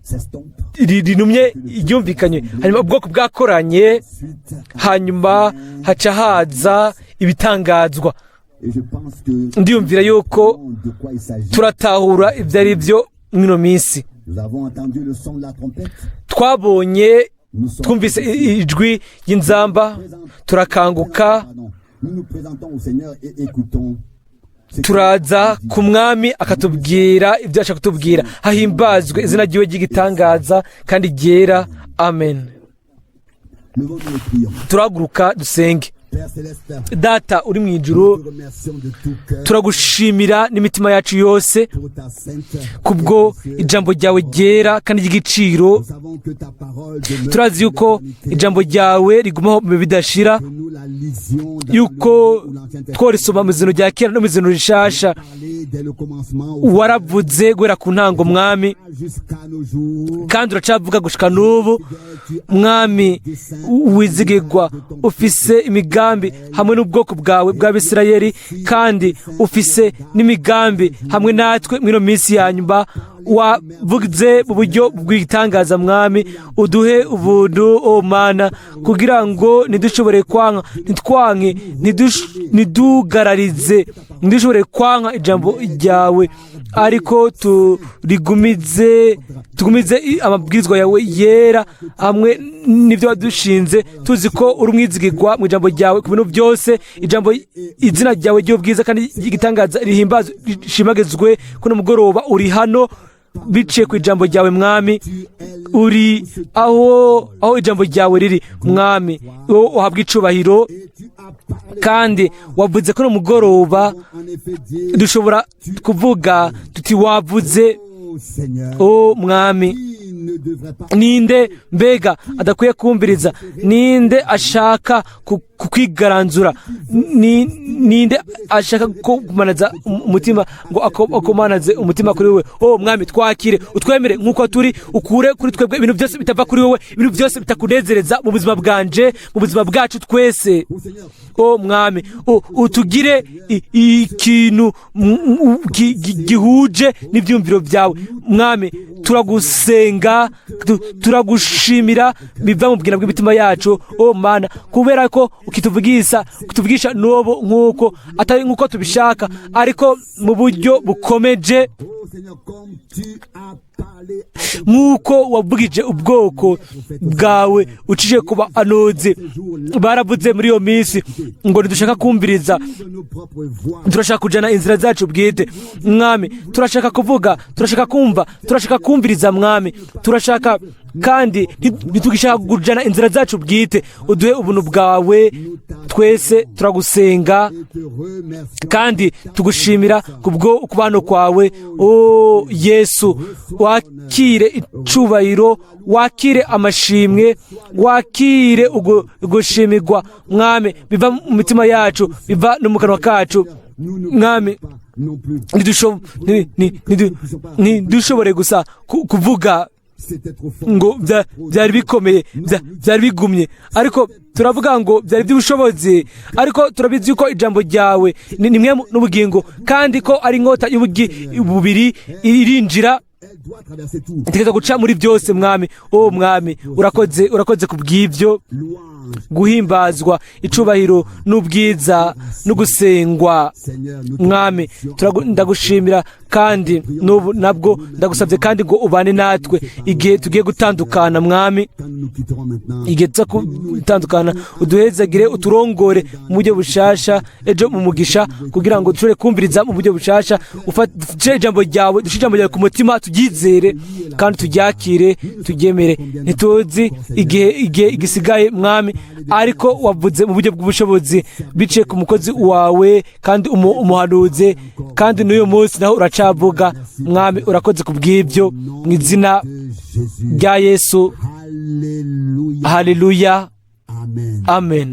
S'estompe. Rinumye ryumvikanye, hanyuma ubwoko bwakoranye, Suite. hanyuma haca haza ibitangazwa. Et je pense que Ndiyumvira yuko de quoi il s'agit. turatahura ibyo ari byo mw'ino minsi. Nous avons entendu le son de la trompette. Twabonye, Nous sommes twumvise ijwi ry'inzamba, turakanguka. Pardon. Nous nous présentons au Seigneur et écoutons ce qu'il Turaza dit. ku Mwami, akatubwira ibyo ashaka kutubwira. Hahimbazwe izina ry'iwe ry'igitangaza kandi ryera. Amen. Levons-nous et prions. Turahaguruka dusenge. Père Céleste, Data uri mu ijuru, nous te remercions de tout cœur turagushimira n'imitima yacu yose pour ta sainte kubwo et précieuse ijambo ryawe ryera kandi ry'igiciro. Nous savons que ta parole demeure Turazi yuko l'éternité, ijambo ryawe rigumaho mu bidashira, que nous la lisions dans yuko le Nouveau ou l'Ancien Testament. tworisoma mu izina rya kera no mu izina rishasha. Parlé dès le commencement au Waravuze guhera ku ntango, Mwami, jusqu'à nos jours. kandi uracavuga gushika n'ubu. Mwami wizigirwa, ufise imigambi hamwe n'ubwoko bwawe bw'Abisirayeli, kandi ufise n'imigambi hamwe natwe mw'ino minsi ya nyuma. Wavuze mu buryo bw'igitangaza. Mwami, uduhe ubuntu, o Mana, kugira ngo ntidushobore kwanka, ntitwanke, ntidugararize, ntidushobore kwanka ijambo ryawe, ariko turigumize, tugumize amabwirizwa yawe yera hamwe n'ibyo wadushinze, tuzi ko uri umwizigirwa mu ijambo ryawe ku bintu byose. Ijambo, izina ryawe ry'ubwiza kandi ry'igitangaza rihimbazwe, rishimagizwe kuno mugoroba. Uri hano biciye ku ijambo ryawe, Mwami. Uri aho ijambo ryawe riri. Mwami, wowe uhabwa icubahiro. Et tu as parlé Kandi wavuze kuno mugoroba. en effet dire, Dushobora kuvuga tuti: "Wavuze." oh Seigneur, O Mwami, qui ne devrait pas ninde mbega adakwiye kumviriza? Ninde ashaka kukwigaranzura? Ninde ashaka kumanaza umutima ngo akomanaze umutima kuri wowe? O Mwami, twakire, utwemere nk'uko turi, ukure kuri twebwe ibintu byose bitava kuri wowe, ibintu byose bitakunezereza mu buzima bwanje, mu buzima bwacu twese. Oh Seigneur, O Mwami, utugire ikintu gihuje n'ibyumviro byawe. Mwami, turagusenga, turagushimira biva mu bwina bw'imitima yacu, o Mana, kubera ko ukituvugisha n'ubu, nk'uko atari nk'uko tubishaka, ariko mu buryo bukomeje. Oh Seigneur, comme tu as parlé à ton Nk'uko wavugije ubwoko bwawe ucije ku bahanuzi, baravuze muri iyo minsi ngo: "Ntidushaka kumviriza, de nos propres voies. turashaka kujana inzira zacu bwite." Mwami, turashaka kuvuga, turashaka kumva, turashaka kumviriza. Mwami, turashaka kandi ntitugishaka kujana inzira zacu bwite. Uduhe ubuntu bwawe twese, turagusenga. Et te remercions. Kandi tugushimira kubwo ukubano kwawe. O Yesu, wakire icubahiro, wakire amashimwe, wakire ugushimirwa, Mwami, biva mu mitima yacu, biva no mu kanwa kacu. Nous ne Mwami, pouvons pas non plus. Ntidushobore gusa kuvuga C'était trop fort. ngo byari bikomeye, byari bigumye, ariko turavuga ngo byari by'ubushobozi. Ariko turabizi yuko ijambo ryawe ni nimwe n'ubugingo, kandi ko ari inkota y'ubugi bubiri irinjira. Elle doit traverser tout. Itegerezwa guca muri byose, Mwami. O Mwami, urakoze, urakoze ku bw'ibyo. Louange. Guhimbazwa, icubahiro n'ubwiza no gusengwa. Seigneur, nous te Mwami, remercions. Ndagushimira kandi n'ubu nabwo ndagusabye kandi ngo ubane natwe igihe tugiye gutandukana, Mwami. Quand nous nous quitterons maintenant, Igihe tuza gutandukana, uduhezagire, uturongore mu buryo bushasha ejo mu mugisha, kugira ngo dushobore kumviriza mu buryo bushasha. Ufate ijambo ryawe, dushire ijambo ryawe ku mutima, turyizere kandi turyakire, turyemere. Ntituzi igihe gisigaye, Mwami, ariko wavuze mu buryo bw'ubushobozi biciye ku mukozi wawe kandi umuhanuzi, kandi n'uyu munsi naho uracavuga. Mwami, urakoze ku bw'ibyo, mu izina de Jésus. rya Yesu. Alléluia. Haleluya. Amen. Amen.